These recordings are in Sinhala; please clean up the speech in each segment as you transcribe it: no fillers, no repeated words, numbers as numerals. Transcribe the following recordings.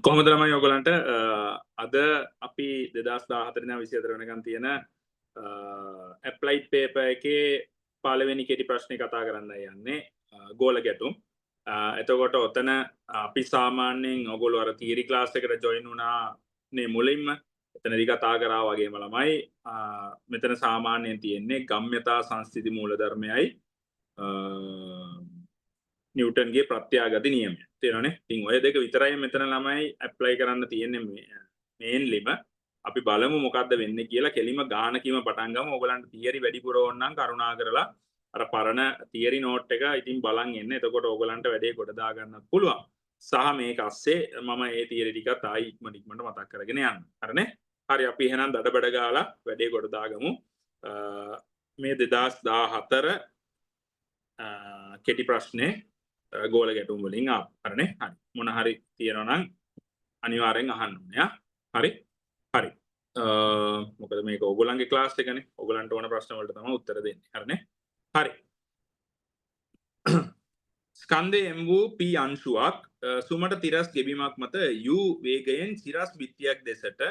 කොහොමද ළමයි ඔයගොල්ලන්ට? අද අපි 2014 ඉඳන් 24 වෙනකන් තියෙන ඇප්ලයිඩ් පේපර් එකේ පළවෙනි කෙටි ප්‍රශ්නේ කතා කරන්න යන්නේ, ගෝල ගැටුම්. එතකොට ඔතන අපි සාමාන්‍යයෙන් ඔයගොල්ලෝ අර තියරි ක්ලාස් එකට ජොයින් වුණා නේ මුලින්ම. එතනදී කතා කරා වගේම ළමයි, මෙතන සාමාන්‍යයෙන් තියෙන්නේ ගම්‍යතා සංස්ථිති මූලධර්මයයි නිව්ටන්ගේ ප්‍රත්‍යාගති නියමය. තේරෙනවනේ? ඉතින් ඔය දෙක විතරයි මෙතන ළමයි ඇප්ලයි කරන්න තියෙන්නේ මේන්ලිම. අපි බලමු මොකද්ද වෙන්නේ කියලා. කෙලිම ගානකින්ම පටන් ගමු. ඔයගලන්ට තියරි වැඩිපුර ඕන නම් කරුණා කරලා අර පරණ තියරි නෝට් එක ඉතින් බලන් එන්න. එතකොට ඔයගලන්ට වැඩේ ගොඩ දා ගන්නත් පුළුවන්. සහ මේක අස්සේ මම ඒ තියරි ටිකත් ආයි ඉක්මන ඉක්මනට මතක් කරගෙන යන්න. හරිනේ? හරි, අපි එහෙනම් දඩබඩ ගාලා වැඩේ ගොඩ දාගමු. මේ 2014 කෙටි ප්‍රශ්නේ ගෝල ගැටුම් වලින් ආවා. හරිනේ? හරි. මොන හරි තියෙනවා නම් අනිවාර්යෙන් අහන්න ඕනේ. ආ. හරි. හරි. මොකද මේක ඕගොල්ලන්ගේ ක්ලාස් එකනේ. ඕගොල්ලන්ට ඕන ප්‍රශ්න වලට තමයි උත්තර දෙන්නේ. හරිනේ? හරි. ස්කන්ධය m වූ P අංශුවක් සුමට තිරස් ගෙබිමක් මත U වේගයෙන් සිරස් බිත්තියක් දෙසට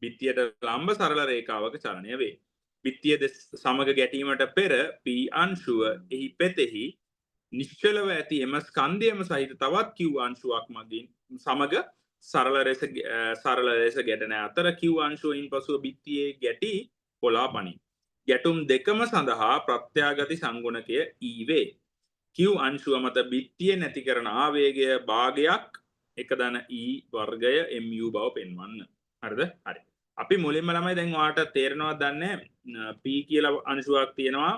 බිත්තියට ලම්බ සරල රේඛාවක චලනය වේ. බිත්තිය දෙස සමග ගැටීමට පෙර P අංශුව එහි පෙතෙහි නිශ්චලව ඇති එම ස්කන්ධයම සහිත තවත් Q අංශුවක් මගින් සමග සරල ලෙස ගැටෙන අතර Q අංශුව ඉන්පසුව බිත්තියේ ගැටි පොළා පනී. ගැටුම් දෙකම සඳහා ප්‍රත්‍යාගති සංගුණකය E වේ. Q අංශුව මත බිත්තිය නැති කරන ආවේගය භාගයක් එක ධන E වර්ගය mu බව පෙන්වන්න. හරිද? හරි. අපි මුලින්ම ළමයි, දැන් ඔයාලට තේරෙනවද දන්නේ, P කියලා අංශුවක් තියෙනවා,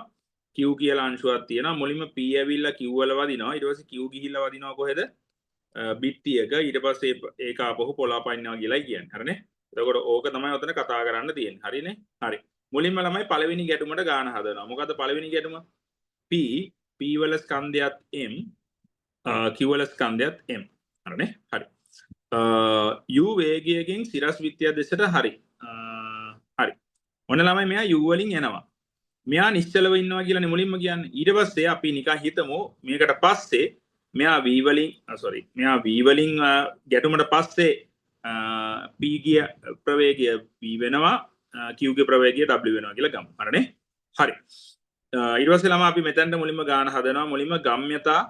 Q කියලා අංශුවක් තියෙනවා. මුලින්ම P ඇවිල්ලා Q වල වදිනවා. ඊට පස්සේ Q ගිහිල්ලා වදිනවා කොහෙද? බිත්තියක. ඊට පස්සේ ඒක ආපහු පොළා පනිනවා කියලායි කියන්නේ. හරිනේ? එතකොට ඕක තමයි ඔතන කතා කරන්න තියෙන්නේ. හරිනේ? හරි. මුලින්ම ළමයි පළවෙනි ගැටුමට ගාන හදනවා. මොකද්ද පළවෙනි ගැටුම? P P වල ස්කන්ධයත් M, Q වල ස්කන්ධයත් M. හරිනේ? හරි. U වේගයකින් සිරස් බිත්තිය දෙසට. හරි. හරි. ඔන්න ළමයි, මෙයා U වලින් එනවා. මෙයා නිශ්චලව ඉන්නවා කියලානේ මුලින්ම කියන්නේ. ඊට පස්සේ අපි නිකන් හිතමු මේකට පස්සේ මෙයා V වලින්, සෝරි, මෙයා V වලින් ගැටුමට පස්සේ P ගිය ප්‍රවේගය V වෙනවා, Q ගේ ප්‍රවේගය W වෙනවා කියලා ගමු. හරිනේ? හරි. ඊට පස්සේ ළමා අපි මෙතනට මුලින්ම ගාන හදනවා. මුලින්ම ගම්‍යතා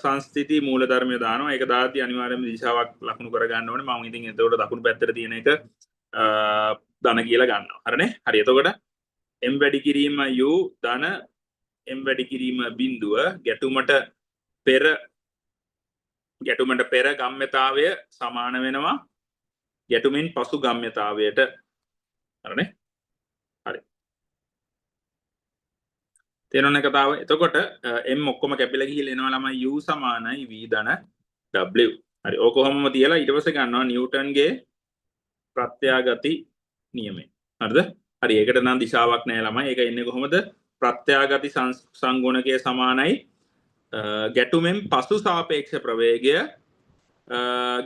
සංස්ථිති මූලධර්මය දානවා. ඒක දාද්දි අනිවාර්යයෙන්ම දිශාවක් ලකුණු කරගන්න ඕනේ. මම ඉතින් එතකොට දකුණු පැත්තට තියෙන එක ධන කියලා ගන්නවා. හරිනේ? හරි. එතකොට m වැඩි කිරීම u ධන m වැඩි කිරීම බිඳුව, ගැටුමට පෙර ගම්‍යතාවය සමාන වෙනවා ගැටුමින් පසු ගම්‍යතාවයට. හරිනේ? හරි. තේරෙනවනේ කතාව? එතකොට m ඔක්කොම කැපිලා ගිහිල්ලා එනවා ළමයි u සමානයි v ධන w. හරි. ඕක කොහොමම තියලා ඊට පස්සේ ගන්නවා නිව්ටන්ගේ ප්‍රත්‍යාගති නියමය. හරිද? හරි. ඒකට නම් දිශාවක් නෑ ළමයි. ඒක එන්නේ කොහොමද? ප්‍රත්‍යාගති සංගුණකය සමානයි ගැටුමෙන් පසු සාපේක්ෂ ප්‍රවේගය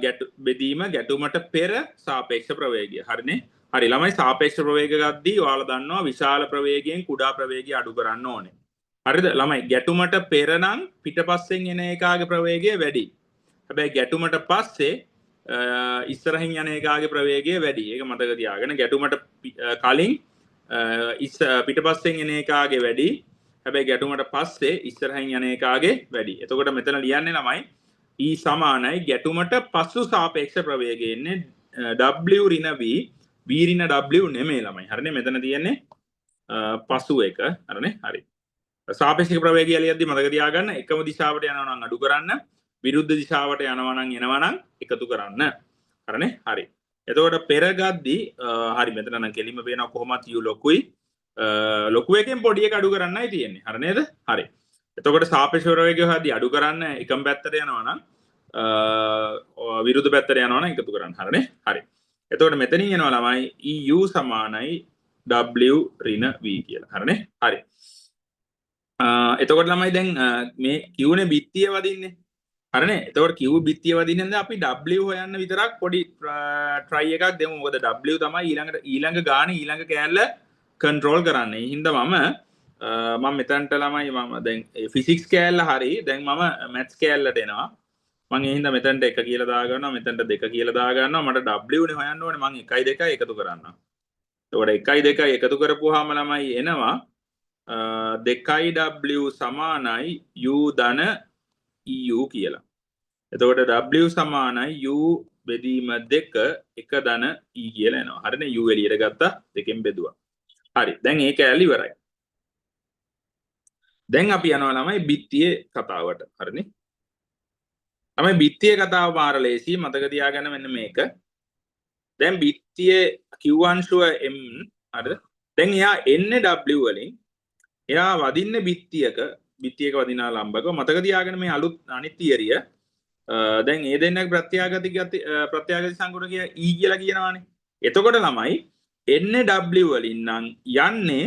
ගැටු බෙදීම ගැටුමට පෙර සාපේක්ෂ ප්‍රවේගය. හරිනේ? හරි ළමයි, සාපේක්ෂ ප්‍රවේග ගද්දී ඔයාලා දන්නවා විශාල ප්‍රවේගයෙන් කුඩා ප්‍රවේගය අඩු කරන්න ඕනේ. හරිද ළමයි? ගැටුමට පෙර නම් පිටපස්සෙන් එන එකාගේ ප්‍රවේගය වැඩි. හැබැයි ගැටුමට පස්සේ ඉස්සරහින් යන එකාගේ ප්‍රවේගය වැඩි. ඒක මතක තියාගන්න. ගැටුමට කලින් පිටපස්සෙන් එන එකාගේ වැඩි. හැබැයි ගැටුමට පස්සේ ඉස්සරහින් යන එකාගේ වැඩි. එතකොට මෙතන ලියන්නේ ළමයි E සමානයි ගැටුමට පසු සාපේක්ෂ ප්‍රවේගය එන්නේ W ඍණ V, V ඍණ W නෙමෙයි ළමයි. හරිනේ? මෙතන තියෙන්නේ පසු එක. හරිනේ? හරි. සාපේක්ෂ ප්‍රවේගය ලියද්දි මතක තියාගන්න, එකම දිශාවට යනවා නම් අඩු කරන්න, විරුද්ධ දිශාවට යනවා නම් එනවා නම් එකතු කරන්න. හරිනේ? හරි. එතකොට පෙර ගද්දි, හරි, මෙතන නම් කෙලින්ම පේනවා කොහොමත් U ලොකුයි. ලොකු එකෙන් පොඩි එක අඩු කරන්නයි තියෙන්නේ. හරි නේද? හරි. එතකොට සාපේක්ෂ ප්‍රවේගය හොයද්දි අඩු කරන්න එකම පැත්තට යනවා නම්, විරුද්ධ පැත්තට යනවා නම් එකතු කරන්න. හරිනේ? හරි. එතකොට මෙතනින් එනවා ළමයි EU සමානයි W ඍණ V කියලා. හරිනේ? හරි. එතකොට ළමයි දැන් මේ Q නේ බිත්තිය වදින්නේ. හරිනේ? එතකොට Q බිත්තිය වදින්නේ නම් අපි W හොයන්න විතරක් පොඩි try එකක් දෙමු. මොකද W තමයි ඊළඟට ඊළඟ ගාන ඊළඟ කෑල්ල කන්ට්‍රෝල් කරන්නේ. ඒ හින්දා මම මම මෙතනට ළමයි, මම දැන් ෆිසික්ස් කෑල්ල හරි, දැන් මම මැත්ස් කෑල්ලට එනවා. මං ඒ හින්දා මෙතනට 1 කියලා දා ගන්නවා, මෙතනට 2 කියලා දා ගන්නවා. මට W නේ හොයන්න ඕනේ. මං 1යි 2යි එකතු කරන්නම්. එතකොට 1යි 2යි එකතු කරපුවාම ළමයි එනවා 2W සමානයි U ධන EU කියලා. එතකොට W සමානයි U බෙදීම 2 1 ධන E කියලා එනවා. හරිනේ, U එළියට ගත්තා, දෙකෙන් බෙදුවා. හරි. දැන් ඒ කෑල්ල ඉවරයි. දැන් අපි යනවා ළමයි බිත්තියේ කතාවට. හරිනේ. ළමයි, බිත්තියේ කතාව මාර ලේසි, මතක තියාගන්න මෙන්න මේක. දැන් බිත්තියේ Q අංශුව M, හරිද? දැන් එයා එන්නේ W වලින්. එයා වදින්නේ බිත්තියක, බිත්තියක වදිනා ලම්බකව. මතක තියාගන්න මේ අලුත් අනිත් තියරිය. දැන් ඒ දෙන්නගේ ප්‍රත්‍යාගති ප්‍රත්‍යාගති සංගුණකය E කියලා කියනවානේ. එතකොට ළමයි, එන්නේ W වලින් නම් යන්නේ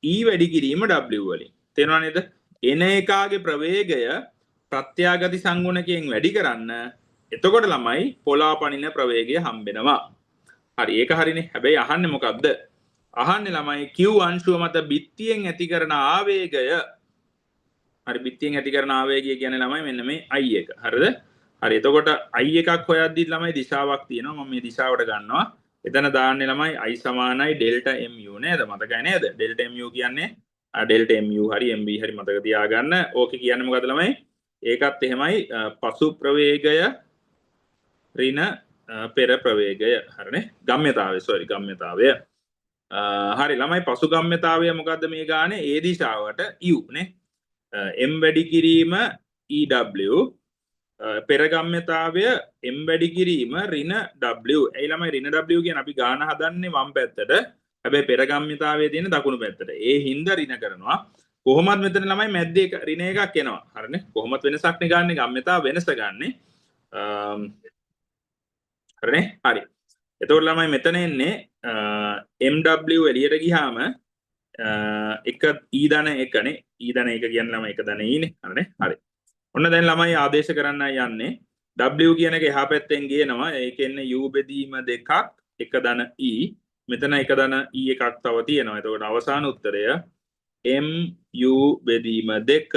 E වැඩි කිරීම W වලින්. තේරුණා නේද? එන එකාගේ ප්‍රවේගය ප්‍රත්‍යාගති සංගුණකයෙන් වැඩි කරන්න. එතකොට ළමයි, පොළාපනින ප්‍රවේගය හම්බෙනවා. හරි, ඒක හරිනේ. හැබැයි අහන්නේ මොකද්ද? අහන්නේ ළමයි, Q අංශුව මත බිත්තියෙන් ඇති කරන ආවේගය. හරි, බිත්තියෙන් ඇති කරන ආවේගය කියන්නේ ළමයි, මෙන්න මේ I එක. හරිද? හරි. එතකොට I එකක් හොයද්දි ළමයි, දිශාවක් තියෙනවා. මම මේ දිශාවට ගන්නවා. එතන දාන්නේ ළමයි, I සමානයි ඩෙල්ටා mu නේද? මතකයි නේද? ඩෙල්ටා mu කියන්නේ ඩෙල්ටා mu හරි mv හරි, මතක තියාගන්න. ඕකේ කියන්නේ මොකද්ද ළමයි? ඒකත් එහෙමයි, පසු ප්‍රවේගය ඍණ පෙර ප්‍රවේගය. හරිනේ? ගම්‍යතාවය, සෝරි, ගම්‍යතාවය. හරි ළමයි, පසු ගම්‍යතාවය මොකද්ද මේ ගානේ? ඒ දිශාවට u නේ. M වැඩි කිරීම EW. පෙර ගම්‍යතාවය M වැඩි කිරීම ඍණ W. ඇයි ළමයි ඍණ W කියන්නේ? අපි ගාන හදන්නේ වම් පැත්තට. හැබැයි පෙර ගම්‍යතාවය තියෙන දකුණු පැත්තට. ඒ හින්දා ඍණ කරනවා. කොහොමත් මෙතන ළමයි, මැද්දේ එක ඍණ එකක් එනවා. හරිනේ? කොහොමත් වෙනසක් නේ ගන්නෙ, ගම්‍යතාව වෙනස ගන්නෙ. හරිනේ? හරි. එතකොට ළමයි, මෙතන එන්නේ MW එළියට ගියාම එක E ධන 1 නේ. E ධන 1 කියන්නේ ළමයි, 1 ධන E නේ. හරිනේ? හරි. ඔන්න දැන් ළමයි, ආදේශ කරන්නයි යන්නේ. W කියන එක එහා පැත්තෙන් ගේනවා. ඒ කියන්නේ U බෙදීම දෙකක් 1 ධන E. මෙතන 1 ධන E එකක් තව තියෙනවා. එතකොට අවසාන උත්තරය M U බෙදීම දෙක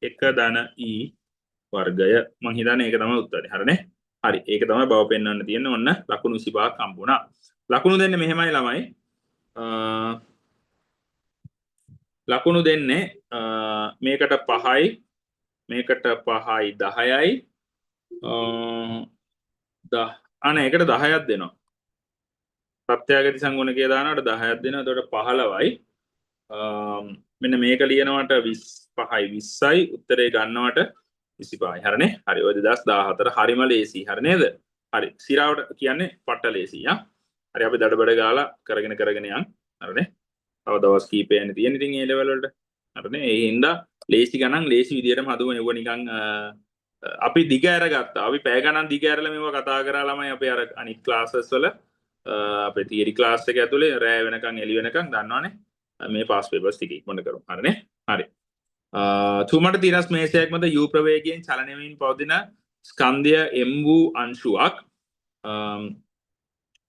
1 ධන E වර්ගය. මං හිතන්නේ ඒක තමයි උත්තරේ. හරිනේ? හරි. ඒක තමයි බව පෙන්වන්න තියෙන්නේ. ඔන්න ලකුණු 25ක් හම්බුණා. ලකුණු දෙන්නේ මෙහෙමයි ළමයි. ලකුණු දෙන්නේ මේකට 5යි, මේකට 5යි, 10යි, අනේ ඒකට 10ක් දෙනවා. ප්‍රත්‍යාගති සංගුණකය දානවට 10ක් දෙනවා. එතකොට 15යි. මෙන්න මේක ලියනවට 25යි, 20යි, උත්තරේ ගන්නවට 25යි. හරිනේ? හරි. ඔය 2014 හරිම ලේසි. හරි නේද? හරි. සිරාවට කියන්නේ පට්ට ලේසි ආ. හරි, අපි දඩබඩ ගාලා කරගෙන කරගෙන යන්. හරිනේ? තව දවස් කීපයනේ තියෙන ඉතින් ඒ ලෙවල් වලට. හරිනේ? ඒ හින්දා ලේසි ගණන් ලේසි විදියටම හදුව එවුව. නිකන් අපි දිග ඇරගත්තා. අපි පැය ගණන් දිග ඇරලා මේවා කතා කරා ළමයි, අපේ අර අනිත් ක්ලාසස් වල, අපේ තියරි ක්ලාස් එක ඇතුලේ රෑ වෙනකන්, එළි වෙනකන්, දන්නවනේ. මේ පාස් පේපර්ස් ටික ඉක්මනට කරමු. හරිනේ? හරි. තුමට තිරස් මේසයක් මත U ප්‍රවේගයෙන් චලනය වෙමින් පවතින ස්කන්ධය M වූ අංශුවක්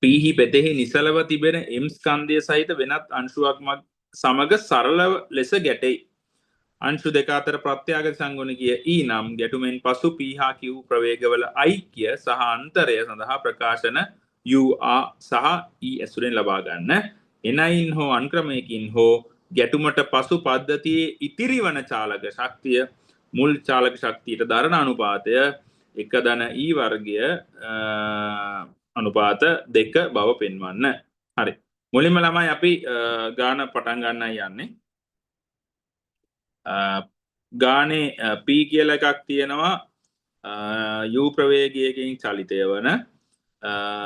P හි පෙතෙහි නිසලව තිබෙන M ස්කන්ධය සහිත වෙනත් අංශුවක් සමග සරල ලෙස ගැටෙයි. අංශු දෙක අතර ප්‍රත්‍යාගත සංගුණකය E නම් ගැටුමෙන් පසු P හා Q ප්‍රවේගවල ඓක්‍ය සහ අන්තරය සඳහා ප්‍රකාශන U R සහ E ඇසුරෙන් ලබා ගන්න. එනයින් හෝ අන් ක්‍රමයකින් හෝ ගැටුමට පසු පද්ධතියේ ඉතිරි වන චාලක ශක්තිය මුල් චාලක ශක්තියට දරන අනුපාතය එක ධන E වර්ගය අනුපාත 2 බව පෙන්වන්න. හරි. මුලින්ම ළමයි, අපි ගාන පටන් ගන්නයි යන්නේ. ගානේ P කියලා එකක් තියෙනවා U ප්‍රවේගයකින් චලිතය වන.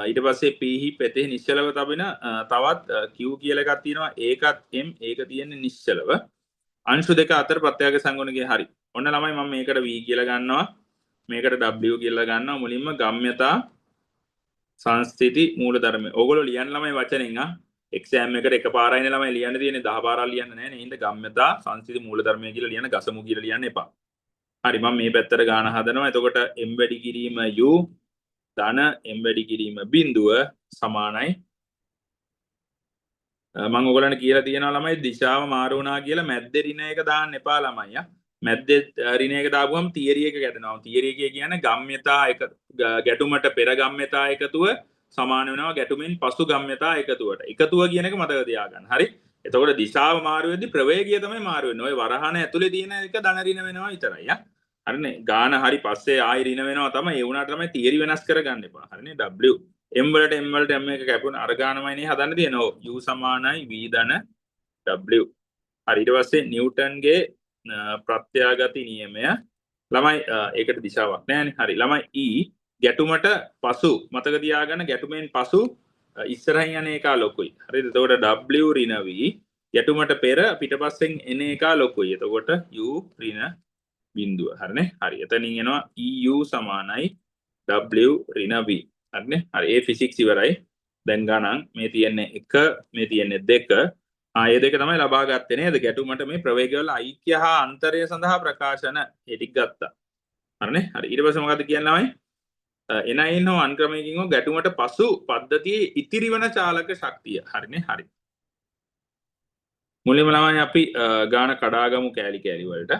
ඊට පස්සේ P හි පෙතෙහි නිශ්චලව තබෙන තවත් Q කියලා එකක් තියෙනවා. ඒකත් M, ඒක තියෙන්නේ නිශ්චලව. අංශු දෙක අතර ප්‍රත්‍යග සංගුණකය. හරි. ඔන්න ළමයි, මම මේකට V කියලා ගන්නවා. මේකට W කියලා ගන්නවා. මුලින්ම ගම්‍යතා සංස්ථිති මූලධර්මය. ඕගොල්ලෝ ලියන්න ළමයි වචනෙන් ආ. එක්සෑම් එකට එක පාරයි නේ ළමයි ලියන්න තියෙන්නේ, 10 පාරක් ලියන්න නෑ නේ. එහෙනම් ගම්‍යතා සංස්ථිති මූලධර්මය කියලා ලියන්න, ගසමු කියලා ලියන්න එපා. හරි, මම මේ පැත්තට ගාන හදනවා. එතකොට m වැඩි කිරීම u ධන m වැඩි කිරීම බිඳුව සමානයි. මම ඔයගොල්ලන්ට කියලා තියෙනවා ළමයි, දිශාව මාරු වුණා කියලා මැද්දේ ඍණ එක දාන්න එපා ළමයි ආ. මැද්දේ ඍණ එක දාපුවම තියරි එක ගැටෙනවා. තියරි එකේ කියන්නේ ගම්‍යතා එක ගැටුමට පෙර ගම්‍යතා එකතුව සමාන වෙනවා ගැටුමෙන් පසු ගම්‍යතා එකතුවට. එකතුව කියන එක මතක තියාගන්න. හරි. එතකොට දිශාව මාරු වෙද්දි ප්‍රවේගය තමයි මාරු වෙන්නේ. ඔය වරහන ඇතුලේ තියෙන එක ධන ඍණ වෙනවා විතරයි. ආ. හරිනේ. ගාන හරි පස්සේ ආයි ඍණ වෙනවා තමයි. ඒ වුණාට තමයි තියරි වෙනස් කරගන්න එපා. හරිනේ. W M වලට M වලට M එක කැපුණ අර ගානමයි නේ හදන්න තියෙන්නේ. ඔව්. U සමානයි V ධන W. හරි. ඊට පස්සේ නිව්ටන්ගේ ප්‍රත්‍යාගති නියමය ළමයි, ඒකට දිශාවක් නෑනේ. හරි ළමයි, E ගැටුමට පසු මතක තියාගන්න, ගැටුමෙන් පසු ඉස්සරහින් යන එක ලොකුයි. හරිද? එතකොට W ඍණ V, ගැටුමට පෙර පිටපස්සෙන් එන එක ලොකුයි. එතකොට U ඍණ බිඳුව. හරිනේ? හරි. එතනින් එනවා EU සමානයි W ඍණ V. හරිනේ? හරි. ඒ ෆිසික්ස් ඉවරයි. දැන් ගණන් මේ තියෙන්නේ 1, මේ තියෙන්නේ 2. ආ, ඒ දෙක තමයි ලබා ගත්තේ නේද? ගැටුමට මේ ප්‍රවේගවල ඓක්‍ය හා අන්තරය සඳහා ප්‍රකාශන ඒ ටික ගත්තා. හරිනේ? හරි. ඊට පස්සේ මොකද්ද කියන්නේ ළමයි? එන අයින් හෝ අන් ක්‍රමයකින් හෝ ගැටුමට පසු පද්ධතියේ ඉතිරි වන චාලක ශක්තිය. හරිනේ? හරි. මුලින්ම ළමයි අපි ගාන කඩාගමු කෑලි කෑලි වලට.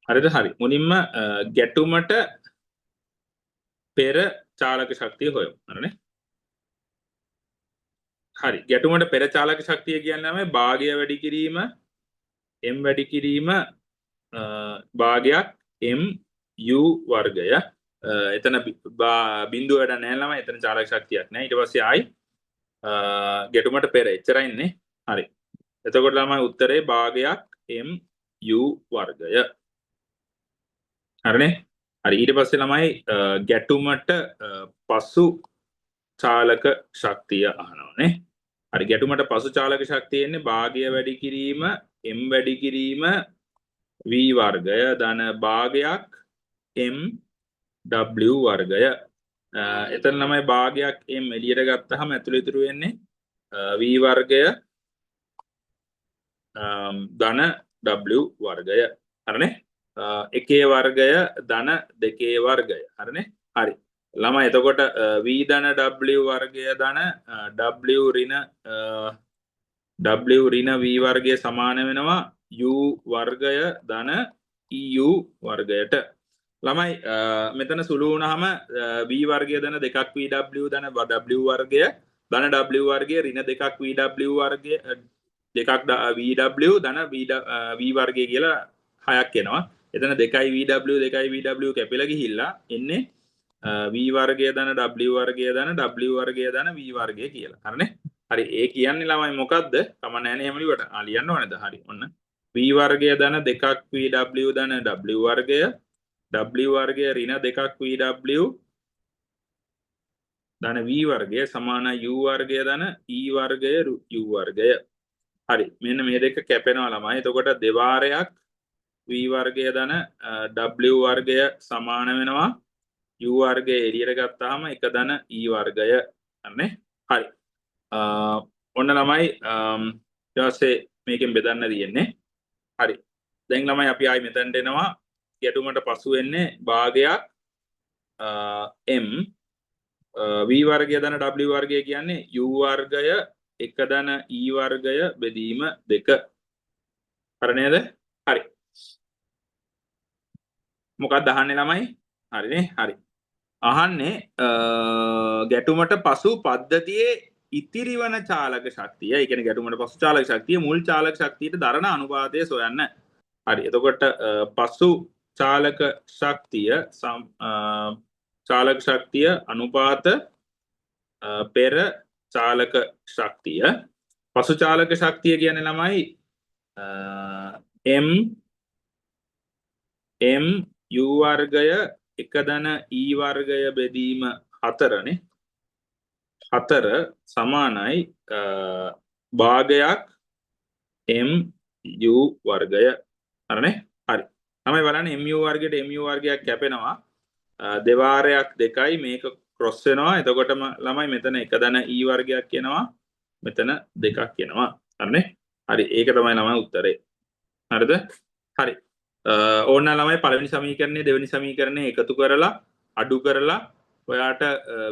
හරිද? හරි. මුලින්ම ගැටුමට පෙර චාලක ශක්තිය හොයමු. හරිනේ? හරි. ගැටුමට පෙර චාලක ශක්තිය කියන්නේ ළමයි භාගය වැඩි කිරීම m වැඩි කිරීම භාගයක් m u වර්ගය. එතන බිඳුව වැඩ නැහැ ළමයි. එතන චාලක ශක්තියක් නැහැ. ඊට පස්සේ ආයි ගැටුමට පෙර එච්චරයින්නේ. හරි. එතකොට ළමයි උත්තරේ භාගයක් m u වර්ගය. හරිනේ? හරි. ඊට පස්සේ ළමයි ගැටුමට පසු චාලක ශක්තිය අහනවානේ. හරි. ගැටුමට පසු චාලක ශක්තිය එන්නේ භාගය වැඩි කිරීම m වැඩි කිරීම v වර්ගය ධන භාගයක් m w වර්ගය. එතන ළමයි භාගයක් m එළියට ගත්තාම ඇතුළේ ඉතුරු වෙන්නේ v වර්ගය ධන w වර්ගය. හරිනේ? එකේ වර්ගය ධන දෙකේ වර්ගය. හරිනේ? හරි. ළමයි එතකොට v ධන w වර්ගය ධන w ඍණ w ඍණ v වර්ගය සමාන වෙනවා u වර්ගය ධන eu වර්ගයට. ළමයි මෙතන සුළු වුණාම v වර්ගය ධන දෙකක් vw ධන w වර්ගය ධන w වර්ගය ඍණ දෙකක් vw වර්ගය දෙකක් vw ධන v වර්ගය කියලා හයක් එනවා. එතන දෙකයි vw දෙකයි vw කැපිලා ගිහිල්ලා එන්නේ v වර්ගය ධන w වර්ගය ධන w වර්ගය ධන v වර්ගය කියලා. හරිනේ? හරි. ඒ කියන්නේ ළමයි මොකද්ද? කම නෑනේ එහෙම ලිව්වට. ආ, ලියන්න ඕනේද? හරි. ඔන්න v වර්ගය ධන දෙකක් vw ධන w වර්ගය w වර්ගය ඍණ දෙකක් vw ධන v වර්ගය සමාන u වර්ගය ධන e වර්ගය u වර්ගය. හරි. මෙන්න මේ දෙක කැපෙනවා ළමයි. එතකොට දෙවාරයක් v වර්ගය ධන w වර්ගය සමාන වෙනවා u වර්ගය එළියට ගත්තාම එක ධන e වර්ගය. හරිනේ? හරි. ඔන්න ළමයි ඊට පස්සේ මේකෙන් බෙදන්න තියෙන්නේ. හරි. දැන් ළමයි අපි ආයි මෙතනට එනවා. ගැටුමට පසු වෙන්නේ භාගයක් m v වර්ගය ධන w වර්ගය කියන්නේ u වර්ගය එක ධන e වර්ගය බෙදීම දෙක. හරි නේද? හරි. මොකක්ද අහන්නේ ළමයි? හරිනේ? හරි. අහන්නේ ගැටුමට පසු පද්ධතියේ ඉතිරි වන චාලක ශක්තිය. ඒ කියන්නේ ගැටුමට පසු චාලක ශක්තිය මුල් චාලක ශක්තියට දරන අනුපාතය සොයන්න. හරි. එතකොට පසු චාලක ශක්තිය චාලක ශක්තිය අනුපාත පෙර චාලක ශක්තිය. පසු චාලක ශක්තිය කියන්නේ ළමයි m m u වර්ගය එක ධන e වර්ගය බෙදීම හතරනේ. හතර සමානයි භාගයක් m u වර්ගය. හරිනේ? හරි. තමයි බලන්න mu වර්ගයට mu වර්ගයක් කැපෙනවා. දෙවාරයක් දෙකයි, මේක ක්‍රොස් වෙනවා. එතකොටම ළමයි මෙතන එක ධන e වර්ගයක් එනවා. මෙතන දෙකක් එනවා. හරිනේ? හරි. ඒක තමයි ළමයි උත්තරේ. හරිද? හරි. ඕන්න ළමයි පළවෙනි සමීකරණය දෙවෙනි සමීකරණය එකතු කරලා අඩු කරලා ඔයාට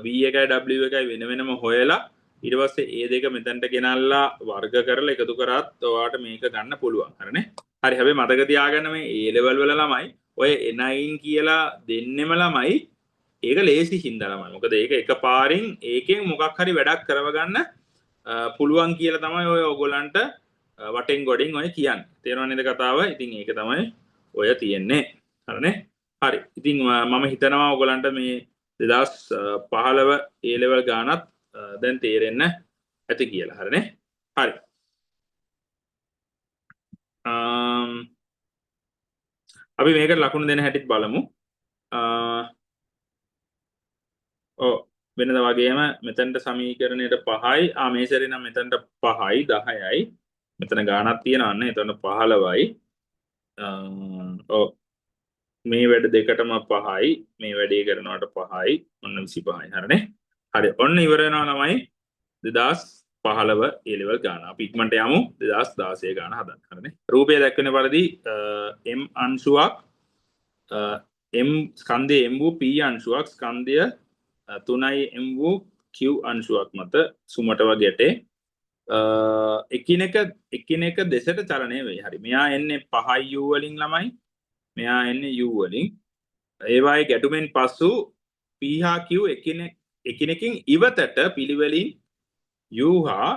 V එකයි W එකයි වෙන වෙනම හොයලා ඊට පස්සේ ඒ දෙක මෙතනට ගෙනල්ලා වර්ග කරලා එකතු කරත් ඔයාට මේක ගන්න පුළුවන්. හරිනේ? හරි, හැබැයි මතක තියාගන්න මේ A level වල ළමයි ඔය N9 කියලා දෙන්නෙම ළමයි ඒක ලේසි හින්දා ළමයි. මොකද ඒක එකපාරින් ඒකෙන් මොකක් හරි වැඩක් කරවගන්න පුළුවන් කියලා තමයි ඔය ඔයගොල්ලන්ට වටෙන් ගොඩින් ඔය කියන්නේ. තේරෙනව නේද කතාව? ඉතින් ඒක තමයි ඔය තියෙන්නේ. හරිනේ? හරි. ඉතින් මම හිතනවා ඔයගොල්ලන්ට මේ 2015 A level ගානත් දැන් තේරෙන්න ඇති කියලා. හරිනේ? හරි. අපි මේකට ලකුණු දෙන හැටිත් බලමු. ඔව් වෙනද වගේම මෙතනට සමීකරණයට 5යි. මේ සැරේ නම් මෙතනට 5යි 10යි. මෙතන ගාණක් තියෙනවා නේ. එතන 15යි. ඔව් මේ වැඩ දෙකටම 5යි. මේ වැඩේ කරනවට 5යි. ඔන්න 25යි. හරිනේ? හරි. ඔන්න ඉවර වෙනවා ළමයි 2015 A level ගාන. අපි ඉක්මනට යමු 2016 ගාන හදන්න. හරිනේ? රූපය දැක්වෙන පරිදි M අංශුවක් M ස්කන්ධය M වූ P අංශුවක් ස්කන්ධය 3යි M වූ Q අංශුවක් මත සුමටව ගැටේ එකිනෙක දෙසට චලනය වෙයි. හරි. මෙයා එන්නේ 5යි U වලින් ළමයි. මෙයා එන්නේ U වලින්. ඒවායේ ගැටුමෙන් පසු P හා Q එකිනෙකින් ඉවතට පිළිවෙලින් U හා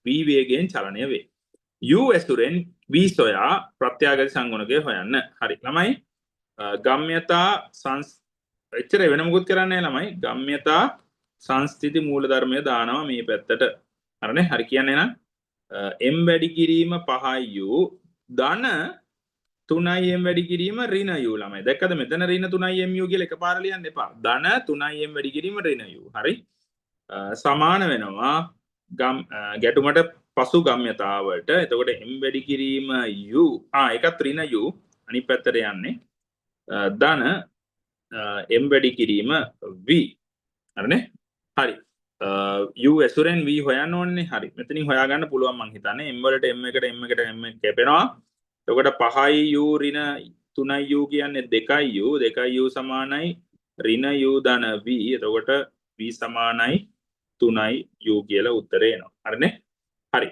V වේගයෙන් චලනය වේ. U ඇසුරෙන් V සොයා ප්‍රත්‍යාගති සංගුණකය හොයන්න. හරි ළමයි, ගම්‍යතා එච්චර වෙන මොකුත් කරන්නේ නැහැ ළමයි. ගම්‍යතා සංස්ථිති මූලධර්මය දානවා මේ පැත්තට. හරිනේ? හරි කියන්නේ නම් M වැඩි කිරීම 5යි U ධන 3යි M වැඩි කිරීම ඍණ U ළමයි. දැක්කද මෙතන ඍණ 3යි M U කියලා එකපාර ලියන්න එපා. ධන 3යි M වැඩි කිරීම ඍණ U. හරි. සමාන වෙනවා ගැටුමට පසු ගම්‍යතාවට. එතකොට M වැඩි කිරීම U ඒකත් ඍණ U අනිත් පැත්තට යන්නේ. ධන M වැඩි කිරීම V. හරිනේ? හරි. U ඇසුරෙන් V හොයන්න ඕනේ. හරි. මෙතනින් හොයාගන්න පුළුවන් මං හිතන්නේ. M වලට M එකට M එකට M එක කැපෙනවා. එතකොට 5යි U ඍණ 3යි U කියන්නේ 2යි U. 2යි U සමානයි ඍණ U ධන V. එතකොට V සමානයි 3යි U කියලා උත්තරේ එනවා. හරිනේ? හරි.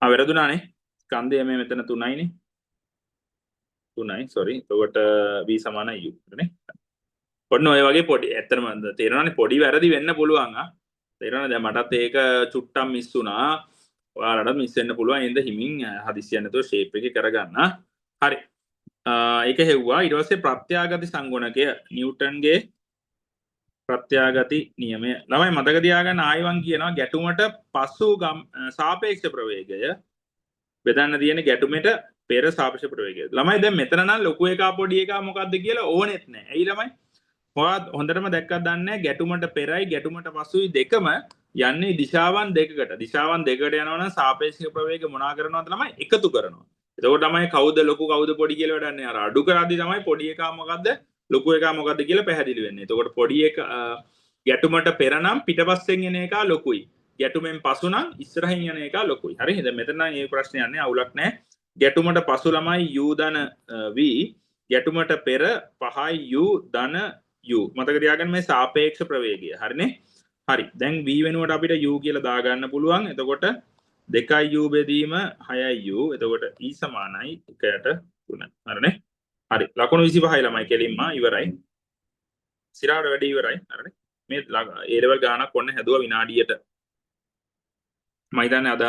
වැරදුනානේ. ස්කන්ධය මේ මෙතන 3යිනේ. 3යි සෝරි. එතකොට V සමානයි U. හරිනේ? ඔන්න ඔය වගේ පොඩි ඇත්තටම තේරෙනවනේ පොඩි වැරදි වෙන්න පුළුවන්. තේරෙනවනේ දැන් මටත් ඒක චුට්ටක් මිස් වුණා. ඔයාලටත් මිස් වෙන්න පුළුවන්. එහෙනම් හිමින් හදිස්සියක් නැතුව ෂේප් එකේ කරගන්න. හරි. ඒක හෙව්වා. ඊට පස්සේ ප්‍රත්‍යාගති සංගුණකය නිව්ටන්ගේ ප්‍රත්‍යාගති නියමය. ළමයි මතක තියාගන්න ආයිවන් කියනවා ගැටුමට පසු සාපේක්ෂ ප්‍රවේගය බෙදන්න තියෙන ගැටුමට පෙර සාපේක්ෂ ප්‍රවේගය. ළමයි දැන් මෙතන නම් ලොකු එකා පොඩි එකා මොකද්ද කියලා ඕනෙත් නෑ. ඇයි ළමයි? ඔයා හොඳටම දැක්කත් දන්නේ නෑ ගැටුමට පෙරයි ගැටුමට පසුයි දෙකම යන්නේ දිශාවන් දෙකකට. දිශාවන් දෙකකට යනවා නම් සාපේක්ෂ ප්‍රවේග මොනා කරනවද ළමයි? එකතු කරනවා. එතකොට ළමයි කවුද ලොකු කවුද පොඩි කියලා වැඩක් නෑ. අර අඩු කරද්දි තමයි පොඩි එකා මොකද්ද ලොකු එකා මොකද්ද කියලා පැහැදිලි වෙන්නේ. එතකොට පොඩි එක ගැටුමට පෙර නම් පිටපස්සෙන් එන එකා ලොකුයි. ගැටුමෙන් පසු නම් ඉස්සරහින් යන එකා ලොකුයි. හරි. දැන් මෙතන නම් මේ ප්‍රශ්නේ යන්නේ අවුලක් නෑ. ගැටුමට පසු ළමයි U ධන V, ගැටුමට පෙර 5යි U ධන U. මතක තියාගන්න මේ සාපේක්ෂ ප්‍රවේගය. හරිනේ? හරි. දැන් V වෙනුවට අපිට U කියලා දාගන්න පුළුවන්. එතකොට 2යි U බෙදීම 6යි U. එතකොට E සමානයි 1ට 3. හරිනේ? හරි. ලකුණු 25යි ළමයි කෙලින්ම ඉවරයි. සිරාවට වැඩි ඉවරයි. හරිනේ? මේ A level ගානක් ඔන්න හැදුවා විනාඩියට. මම හිතන්නේ අද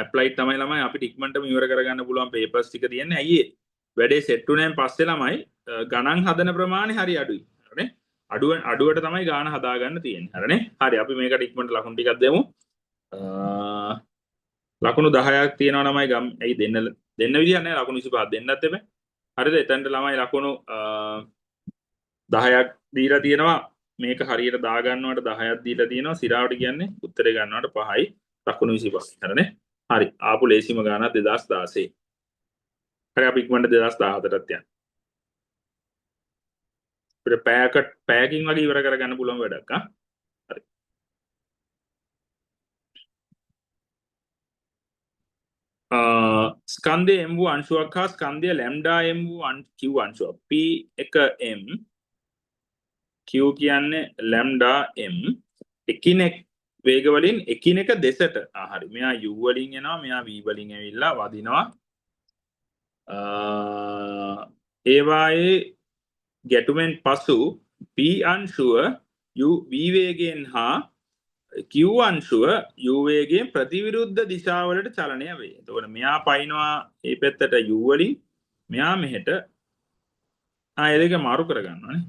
ඇප්ලයිඩ් තමයි ළමයි අපිට ඉක්මනටම ඉවර කරගන්න පුළුවන් පේපර්ස් ටික තියෙන්නේ. ඇයි ඒ? වැඩේ සෙට් වුණාන් පස්සේ ළමයි ගණන් හදන ප්‍රමාණය හරි අඩුයි. හරිනේ? අඩුවට තමයි ගාන හදාගන්න තියෙන්නේ. හරිනේ? හරි. අපි මේකට ඉක්මනට ලකුණු ටිකක් දෙමු. ලකුණු 10ක් තියෙනවා ළමයි ගම්. ඇයි දෙන්න විදියක් නෑ. ලකුණු 25ක් දෙන්නත් එපා. හරිද? එතනට ළමයි ලකුණු 10ක් දීලා තියෙනවා. මේක හරියට දාගන්නවට 10ක් දීලා තියෙනවා. සිරාවට කියන්නේ උත්තරේ ගන්නවට 5යි. ලකුණු 25. හරිනේ? හරි. ආපු ලේසිම ගානක් 2016. හරි අපි ඉක්මනට 2014ටත් යන්න. අපිට පැයකින් වගේ ඉවර කරගන්න පුළුවන් වැඩක්. හරි. ස්කන්ධය M වූ අංශුවක් හා ස්කන්ධය ලැම්ඩා M වූ Q අංශුවක්. P1 M Q කියන්නේ ලැම්ඩා m එකිනෙක වේග වලින් එකිනෙක දෙසට. හරි, මෙයා u වලින් එනවා, මෙයා v වලින් ඇවිල්ලා වදිනවා. ඒවායේ ගැටුමෙන් පසු P අංශුව u v වේගයෙන් හා Q අංශුව u වේගයෙන් ප්‍රතිවිරුද්ධ දිශාවලට චලනය වේ. එතකොට මෙයා පයින්නවා මේ පැත්තට u වලින්, මෙයා මෙහෙට. ඒ දෙක මාරු කරගන්නවානේ.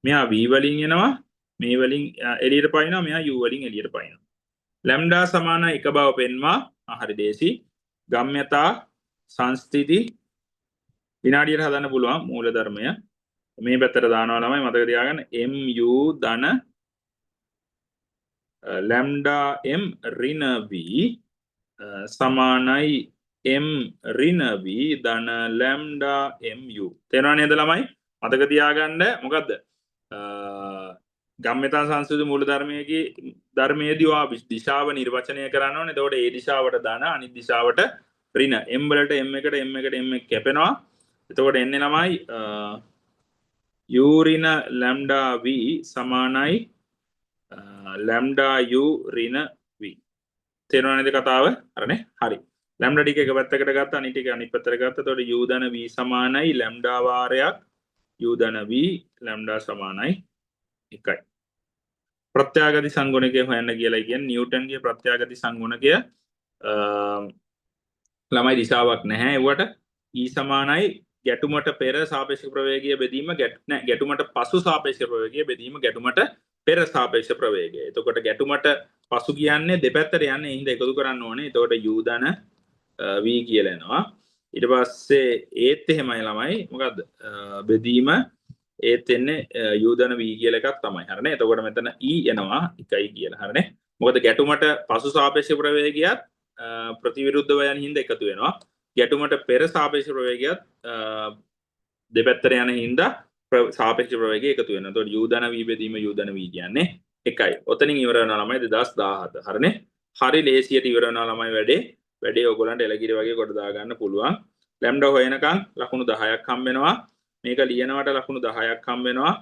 මෙයා v වලින් එනවා, මේ වලින් එළියට පයින්නවා, මෙයා u වලින් එළියට පයින්නවා. ලැම්ඩා සමාන එක බව පෙන්වා. හරි දේසි. ගම්‍යතා සංස්ථිති විනාඩියට හදන්න පුළුවන් මූලධර්මය. මේ පැත්තට දානවා ළමයි, මතක තියාගන්න mu ධන ලැම්ඩා m ඍණ v සමානයි m ඍණ v ධන ලැම්ඩා mu. තේරෙනව නේද ළමයි? මතක තියාගන්න මොකද්ද? ගම්‍යතා සංස්කෘති මූලධර්මයේදී ධර්මයේදී ඔයා දිශාව නිර්වචනය කරන්න ඕනේ. එතකොට ඒ දිශාවට ධන, අනිත් දිශාවට ඍණ. m වලට m එකට m එකට m එක කැපෙනවා. එතකොට එන්නේ ළමයි u ඍණ ලැම්ඩා v සමානයි ලැම්ඩා u ඍණ v. තේරුණා නේද කතාව? හරිනේ? හරි. ලැම්ඩා ටික එක පැත්තකට ගත්තා, අනිත් ටික අනිත් පැත්තට ගත්තා. එතකොට u ධන v සමානයි ලැම්ඩා වාරයක් u ධන v lambda සමානයි 1යි. ප්‍රත්‍යාගති සංගුණකය හොයන්න කියලා කියන්නේ නිව්ටන්ගේ ප්‍රත්‍යාගති සංගුණකය ළමයි දිශාවක් නැහැ. ඒවට E සමානයි ගැටුමට පෙර සාපේක්ෂ ප්‍රවේගය බෙදීම නෑ, ගැටුමට පසු සාපේක්ෂ ප්‍රවේගය බෙදීම ගැටුමට පෙර සාපේක්ෂ ප්‍රවේගය. එතකොට ගැටුමට පසු කියන්නේ දෙපැත්තට යන්නේ, ඒ හින්දා එකතු කරන්න ඕනේ. එතකොට u ධන v කියලා එනවා. ඊට පස්සේ ඒත් එහෙමයි ළමයි, මොකද්ද බෙදීම ඒත් එන්නේ u ධන v කියලා එකක් තමයි. හරිනේ? එතකොට මෙතන e එනවා 1යි කියලා. හරිනේ? මොකද ගැටුමට පසු සාපේක්ෂ ප්‍රවේගයත් ප්‍රතිවිරුද්ධව යන හින්දා එකතු වෙනවා. ගැටුමට පෙර සාපේක්ෂ ප්‍රවේගයත් දෙපැත්තට යන හින්දා සාපේක්ෂ ප්‍රවේගය එකතු වෙනවා. එතකොට u ධන v බෙදීම u ධන v කියන්නේ 1යි. ඔතනින් ඉවර වෙනවා ළමයි 2017. හරිනේ? හරි ලේසියට ඉවර වෙනවා ළමයි වැඩේ. වැඩේ ඔයගොල්ලන්ට එලකිරි වගේ කොට දාගන්න පුළුවන්. ලැම්ඩා හොයනකම් ලකුණු 10ක් හම්බ වෙනවා. මේක ලියනවට ලකුණු 10ක් හම්බ වෙනවා.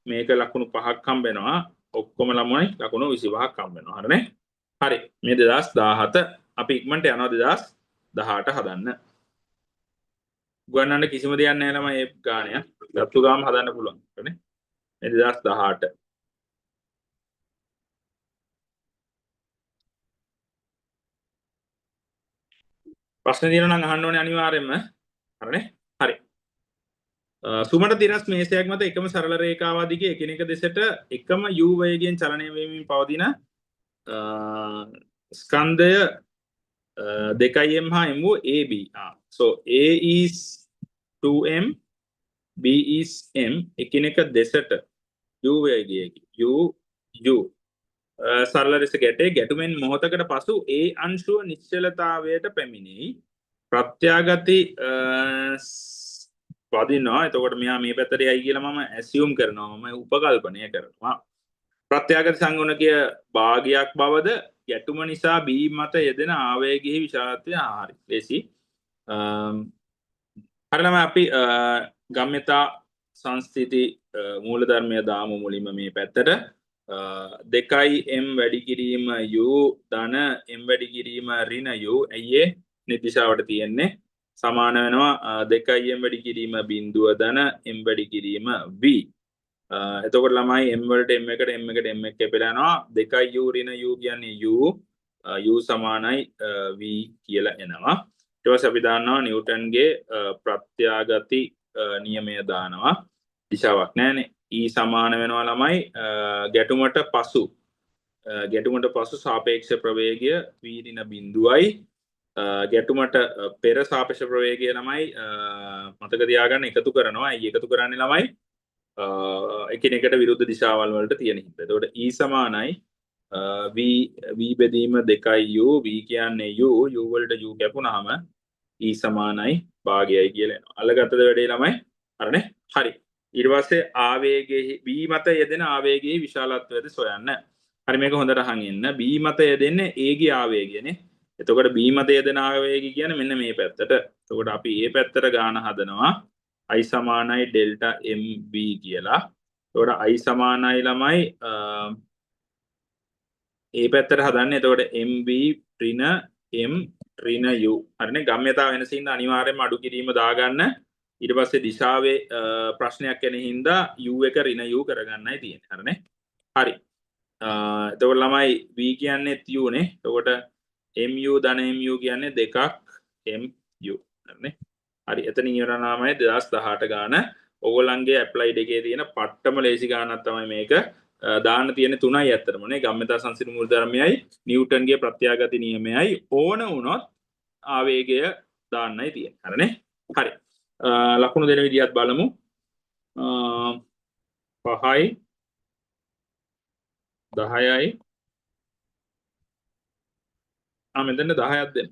මේක ලකුණු 5ක් හම්බ වෙනවා. ඔක්කොම ළමයි ලකුණු 25ක් හම්බ වෙනවා. හරිනේ? හරි. මේ 2017 අපි ඉක්මනට යනවා 2018 හදන්න. උගන්නන්න කිසිම දෙයක් නැහැ ළමයි මේ ගාණය. ගත්තු ගාම හදන්න පුළුවන්. හරිනේ? මේ 2018. ප්‍රශ්න තියෙනවා නම් අහන්න ඕනේ අනිවාර්යයෙන්ම. හරිනේ? හරි. සුමට තිරස් මේසයක් මත එකම සරල රේඛාව දිගේ එකිනෙක දෙසට එකම u වේගයෙන් චලනය වෙමින් පවතින ස්කන්ධය 2m හා m වූ AB. So A is 2m, B is m එකිනෙක දෙසට u වේගයකින් u u සරල ලෙස ගැටේ. ගැටුමෙන් මොහොතකට පසු A අංශුව නිශ්චලතාවයට පැමිණෙයි. ප්‍රත්‍යාගති වදිනවා. එතකොට මෙයා මේ පැත්තට යයි කියලා මම ඇසියුම් කරනවා, මම උපකල්පනය කරනවා. ප්‍රත්‍යාගති සංගුණකය භාගයක් බවද ගැටුම නිසා B මත යෙදෙන ආවේගයේ විශාලත්වය. හරි ලේසි. හරි ළමයි, අපි ගම්‍යතා සංස්ථිති මූලධර්මය දාමු මුලින්ම මේ පැත්තට. 2m වැඩි කිරීම u ධන m වැඩි කිරීම ඍණ u, ඇයි ඒ නිර්දිශාවට තියෙන්නේ, සමාන වෙනවා 2m වැඩි කිරීම බිංදුව ධන m වැඩි කිරීම v. එතකොට ළමයි m වලට m එකට m එකට m එක කැපිලා යනවා. 2u ඍණ u කියන්නේ u, u සමානයි v කියලා එනවා. ඊට පස්සේ අපි දානවා නිව්ටන්ගේ ප්‍රත්‍යාගති නියමය දානවා. දිශාවක් නෑනේ. E සමාන වෙනවා ළමයි ගැටුමට පසු සාපේක්ෂ ප්‍රවේගය v ඍණ බිංදුවයි. ගැටුමට පෙර සාපේක්ෂ ප්‍රවේගය ළමයි මතක තියාගන්න එකතු කරනවා. ඇයි එකතු කරන්නේ ළමයි? එකිනෙකට විරුද්ධ දිශාවල් වලට තියෙන හින්දා. එතකොට E සමානයි v බෙදීම 2u, v කියන්නේ u, u වලට u කැපුණාම E සමානයි භාගයයි කියලා එනවා. අල්ලගත්තද වැඩේ ළමයි? හරිනේ? හරි. ඊට පස්සේ ආවේගයේ B මත යෙදෙන ආවේගයේ විශාලත්වයද සොයන්න. හරි, මේක හොඳට අහන් ඉන්න. B මත යෙදෙන්නේ A ගේ ආවේගයනේ. එතකොට B මත යෙදෙන ආවේගය කියන්නේ මෙන්න මේ පැත්තට. එතකොට අපි ඒ පැත්තට ගාන හදනවා. I සමානයි ඩෙල්ටා MB කියලා. එතකොට I සමානයි ළමයි ඒ පැත්තට හදන්නේ. එතකොට MV ඍණ M ඍණ U. හරිනේ, ගම්‍යතාව වෙනස හින්දා අනිවාර්යයෙන්ම අඩු කිරීම දාගන්න. ඊට පස්සේ දිශාවේ ප්‍රශ්නයක් එන හින්දා U එක ඍණ U කරගන්නයි තියෙන්නේ. හරිනේ. හරි. එතකොට ළමයි V කියන්නේ U නේ. එතකොට MU ධන MU කියන්නේ 2ක් MU. හරිනේ. හරි. එතනින් ඉවර ළමයි 2018 ගාන. ඕගොල්ලන්ගේ ඇප්ලයිඩ් එකේ තියෙන පට්ටම ලේසි ගානක් තමයි මේක. දාන්න තියෙන තුනයි ඇත්තටම නේ. ගම්‍යතා සංසිඳු මූලධර්මයයි නිව්ටන්ගේ ප්‍රත්‍යාගති නියමයයි ඕන වුණොත් ආවේගය දාන්නයි තියෙන්නේ. හරිනේ. හරි. ලකුණු දෙන විදිහත් බලමු. 5යි 10යි මෙතන 10ක් දෙන්න.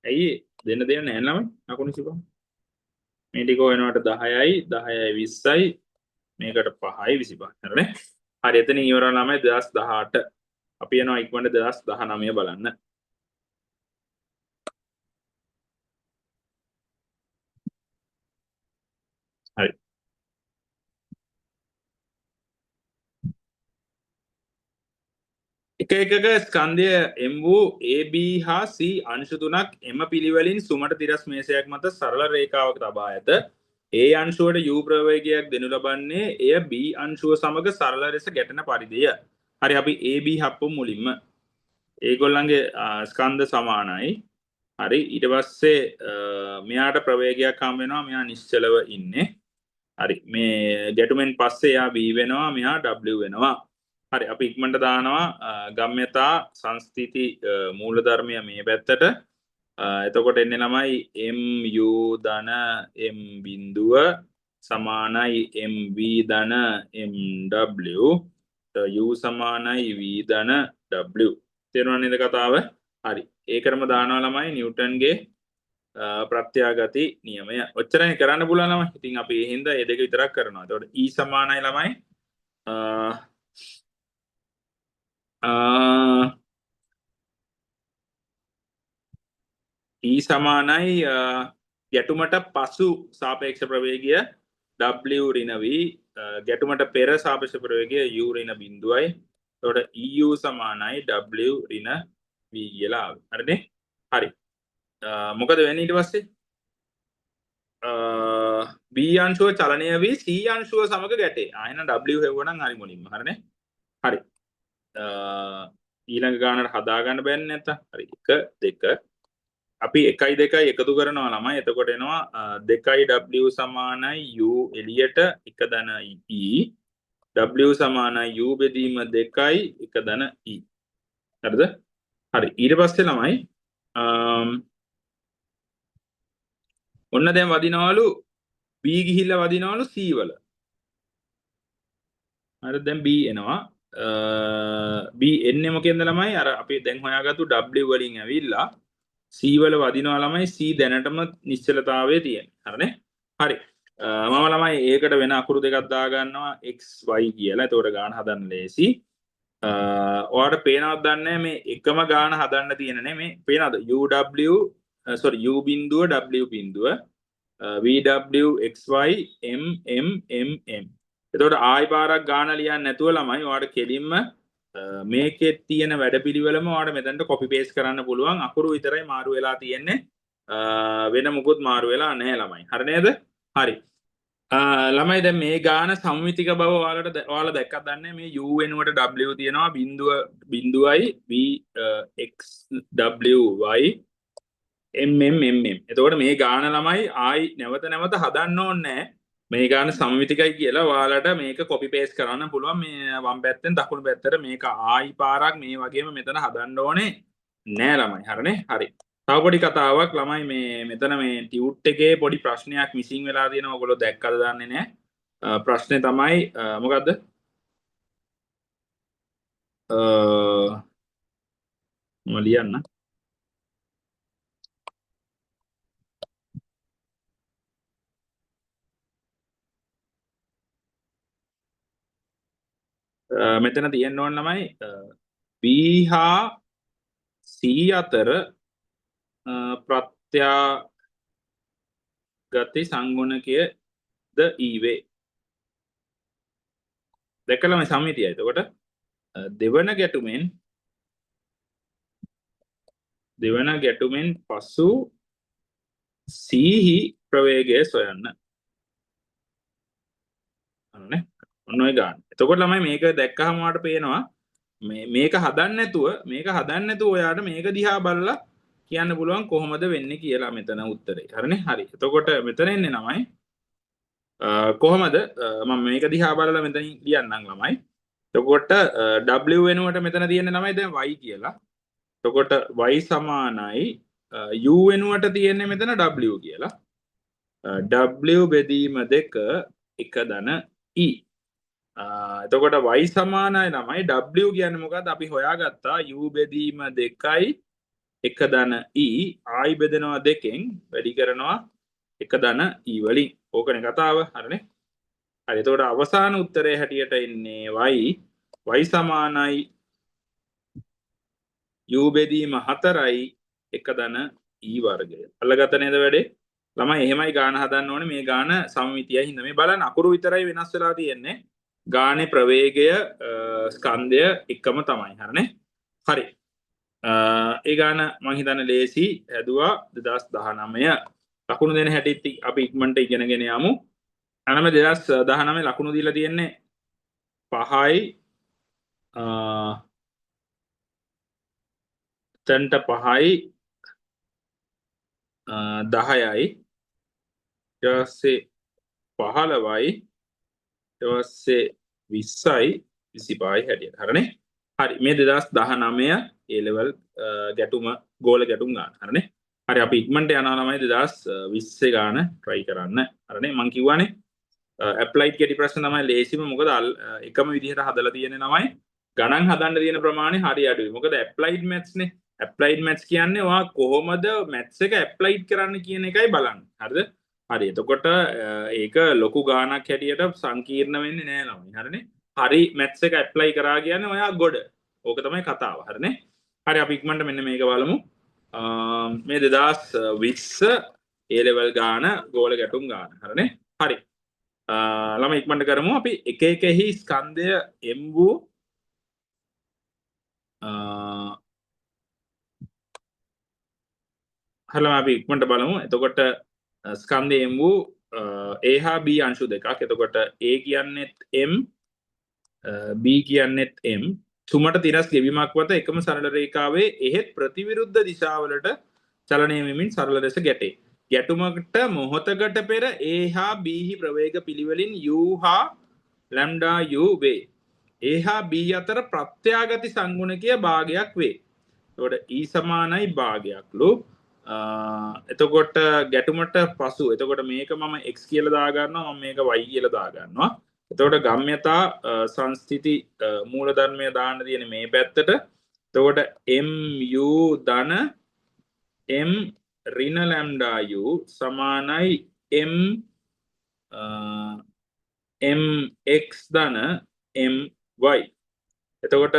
ඇයි දෙන්න දෙයක් නෑ ළමයි ලකුණු 25. මේ ටික හොයනවට 10යි 10යි 20යි මේකට 5යි 25. හරිනේ. හරි, එතනින් ඉවර ළමයි 2018. අපි යනවා ඉක්මනට 2019 බලන්න. හරි. එක එකක ස්කන්ධය M වූ A, B හා C අංශු තුනක් එම පිළිවෙලින් සුමට තිරස් මේසයක් මත සරල රේඛාවක තබා ඇත. A අංශුවට U ප්‍රවේගයක් දෙනු ලබන්නේ එය B අංශුව සමග සරල ලෙස ගැටෙන පරිදිය. හරි, අපි A B හප්පමු මුලින්ම. ඒගොල්ලන්ගේ ස්කන්ධ සමානයි. හරි, ඊට පස්සේ මෙයාට ප්‍රවේගයක් හම් වෙනවා, මෙයා නිශ්චලව ඉන්නේ. හරි, මේ ගැටුමෙන් පස්සේ එයා V වෙනවා, මෙයා W වෙනවා. හරි, අපි ඉක්මනට දානවා ගම්‍යතා සංස්ථිති මූලධර්මය මේ පැත්තට. එතකොට එන්නේ ළමයි MU ධන M බිඳුව සමානයි MV ධන MW, U සමානයි V ධන W. තේරුණා නේද කතාව? හරි, ඒකටම දානවා ළමයි නිව්ටන්ගේ ප්‍රත්‍යාගති නියමය. ඔච්චරයි කරන්න පුළුවන් ළමයි. ඉතින් අපි ඒ හින්දා මේ දෙක විතරක් කරනවා. එතකොට E සමානයි ළමයි E සමානයි ගැටුමට පසු සාපේක්ෂ ප්‍රවේගය W ඍණ V, ගැටුමට පෙර සාපේක්ෂ ප්‍රවේගය U ඍණ බිඳුවයි. එතකොට EU සමානයි W ඍණ V කියලා ආවේ. හරිනේ? හරි. මොකද වෙන්නේ ඊට පස්සේ? B අංශුව චලනය වී C අංශුව සමග ගැටේ. එහෙනම් W හෙව්වනම් හරි මුලින්ම. හරිනේ? හරි. ඊළඟ ගානට හදාගන්න බැන්නේ නැත්තම්. හරි, 1 2 අපි 1යි 2යි එකතු කරනවා ළමයි. එතකොට එනවා 2යි W සමානයි U එළියට 1 ධන E, W සමානයි U බෙදීම 2යි 1 ධන E. හරිද? හරි. ඊට පස්සේ ළමයි ඔන්න දැන් වදිනවලු B ගිහිල්ලා වදිනවලු C වල. හරි, දැන් B එනවා. B එන්නේ මොකෙන්ද ළමයි? අර අපි දැන් හොයාගත්තු W වලින් ඇවිල්ලා C වල වදිනවා ළමයි. C දැනටම නිශ්චලතාවයේ තියෙන. හරිනේ? හරි. මම ළමයි ඒකට වෙන අකුරු දෙකක් දාගන්නවා X Y කියලා. එතකොට ගාන හදන්න ලේසි. ඔයාලට පේනවද දන්නේ නැහැ මේ එකම ගාන හදන්න තියෙන නේ. මේ පේනවද? U W, sorry, U බිඳුව W බිඳුව, V W X Y M M M M. එතකොට ආයි පාරක් ගාන ලියන්න නැතුව ළමයි ඔයාලට කෙලින්ම මේකේ තියෙන වැඩපිළිවෙලම ඔයාලට මෙතනට කොපි පේස්ට් කරන්න පුළුවන්. අකුරු විතරයි මාරු වෙලා තියෙන්නේ. වෙන මොකුත් මාරු වෙලා නැහැ ළමයි. හරි නේද? හරි. ළමයි දැන් මේ ගාන සම්මිතික බව ඔයාලා දැක්කත් දන්නේ මේ U වෙනුවට W තියෙනවා, බිඳුව බිඳුවයි V X W Y M M M M. එතකොට මේ ගාන ළමයි ආයි නැවත නැවත හදන්න ඕනේ නැහැ. මේ ගාන සම්මිතිකයි කියලා ඔයාලට මේක කොපි පේස්ට් කරන්න පුළුවන්. මේ වම් පැත්තෙන් දකුණු පැත්තට මේක ආයි පාරක් මේ වගේම මෙතන හදන්න ඕනේ නෑ ළමයි. හරිනේ? හරි. තව පොඩි කතාවක් ළමයි, මේ මෙතන මේ ටියුට් එකේ පොඩි ප්‍රශ්නයක් මිසින් වෙලා තියෙනවා. ඔයගොල්ලෝ දැක්කද දන්නේ නෑ. ප්‍රශ්නේ තමයි මොකද්ද? මම ලියන්න. මෙතන තියෙන්න ඕන ළමයි B හා C අතර ප්‍රත්‍යාගති සංගුණකය ද E වේ. දැකලාම සම්මිතියයි. එතකොට දෙවන ගැටුමෙන්, දෙවන ගැටුමෙන් පසු C හි ප්‍රවේගය සොයන්න. අන්නනේ, ඔන්න ඔය ගාන. එතකොට ළමයි, මේක දැක්කහම ඔයාලට පේනවා මේ මේක හදන්න නැතුව ඔයාට මේක දිහා බලලා කියන්න පුළුවන් කොහොමද වෙන්නේ කියලා මෙතන උත්තරේ. හරිනේ? හරි. එතකොට මෙතන එන්නේ ළමයි කොහොමද, මම මේක දිහා බලලා මෙතනින් ලියන්නම් ළමයි. එතකොට W වෙනුවට මෙතන තියෙන ළමයි දැන් Y කියලා. එතකොට Y සමානයි U වෙනුවට තියෙන්නේ මෙතන W කියලා. W බෙදීම දෙක එක ධන E. එතකොට y සමානයි ළමයි, W කියන්නේ මොකද්ද? අපි හොයාගත්තා U බෙදීම දෙකයි එක ධන E, ආයි බෙදෙනවා දෙකෙන්, වැඩි කරනවා එක ධන E වලින්. ඕකනේ කතාව. හරිනේ? හරි. එතකොට අවසාන උත්තරය හැටියට එන්නේ y y සමානයි U බෙදීම හතරයි එක ධන E වර්ගය. අල්ලගත්ත නේද වැඩේ? ළමයි, එහෙමයි ගාන හදන්න ඕනේ. මේ ගාන සමමිතියයි හින්දා. මේ බලන්න, අකුරු විතරයි වෙනස් වෙලා තියෙන්නේ. ගානේ ප්‍රවේගය, ස්කන්ධය එකම තමයි. හරිනේ? හරි. ඒ ගාන මං හිතන්නේ ලේසි හැදුවා. 2019 ලකුණු දෙන හැටිත් අපි ඉක්මනට ඉගෙනගෙන යමු. අනම 2019 ලකුණු දීලා තියෙන්නේ 5යි, එතනට 5යි, 10යි, ඊට පස්සේ 15යි, ඊට පස්සේ 20යි, 25යි හැටියට. හරිනේ? හරි. මේ 2019 ඒ ලෙවල් ගැටුම, ගෝල ගැටුම් ගාන. හරිනේ? හරි, අපි ඉක්මනට යනවා ළමයි 2020 ගාන try කරන්න. හරිනේ? මං කිව්වනේ ඇප්ලයිඩ් ගැටි ප්‍රශ්න තමයි ලේසිම. මොකද එකම විදිහට හදලා තියෙන ළමයි, ගණන් හදන්න තියෙන ප්‍රමාණය හරි අඩුයි. මොකද ඇප්ලයිඩ් මැත්ස් නේ. ඇප්ලයිඩ් මැත්ස් කියන්නේ ඔයා කොහොමද මැත්ස් එක ඇප්ලයිඩ් කරන්න කියන එකයි බලන්නේ. හරිද? හරි. එතකොට ඒක ලොකු ගාණක් හැටියට සංකීර්ණ වෙන්නේ නෑ ළමයි. හරිනේ? හරි, මැත්ස් එක ඇප්ලයි කරා කියන්නේ ඔයා ගොඩ. ඕක තමයි කතාව. හරිනේ? හරි, අපි ඉක්මනට මෙන්න මේක බලමු. මේ 2020 ඒ ලෙවල් ගාන, ගෝල ගැටුම් ගාන. හරිනේ? හරි. ළමයි, ඉක්මනට කරමු. අපි එක එකෙහි ස්කන්ධය m වූ හරි ළමයි, අපි ඉක්මනට බලමු. එතකොට ස්කන්ධය m වූ A හා B අංශු දෙකක්. එතකොට A කියන්නේත් m, B කියන්නේත් m. සුමට තිරස් ගෙවීමක් වත එකම සරල රේඛාවේ එහෙත් ප්‍රතිවිරුද්ධ දිශාවලට චලනය වෙමින් සරල ලෙස ගැටේ. ගැටුමකට මොහොතකට පෙර A හා B හි ප්‍රවේග පිළිවෙලින් U හා ලැම්ඩා U වේ. A හා B අතර ප්‍රත්‍යාගති සංගුණකය භාගයක් වේ. එතකොට E සමානයි භාගයක්ලු. එතකොට ගැටුමට පසු, එතකොට මේක මම x කියලා දාගන්නවා, මම මේක y කියලා දාගන්නවා. එතකොට ගම්‍යතා සංස්ථිති මූලධර්මය දාන්න තියෙන මේ පැත්තට. එතකොට mu ධන m ඍණ ලැම්ඩා u සමානයි m mx ධන my. එතකොට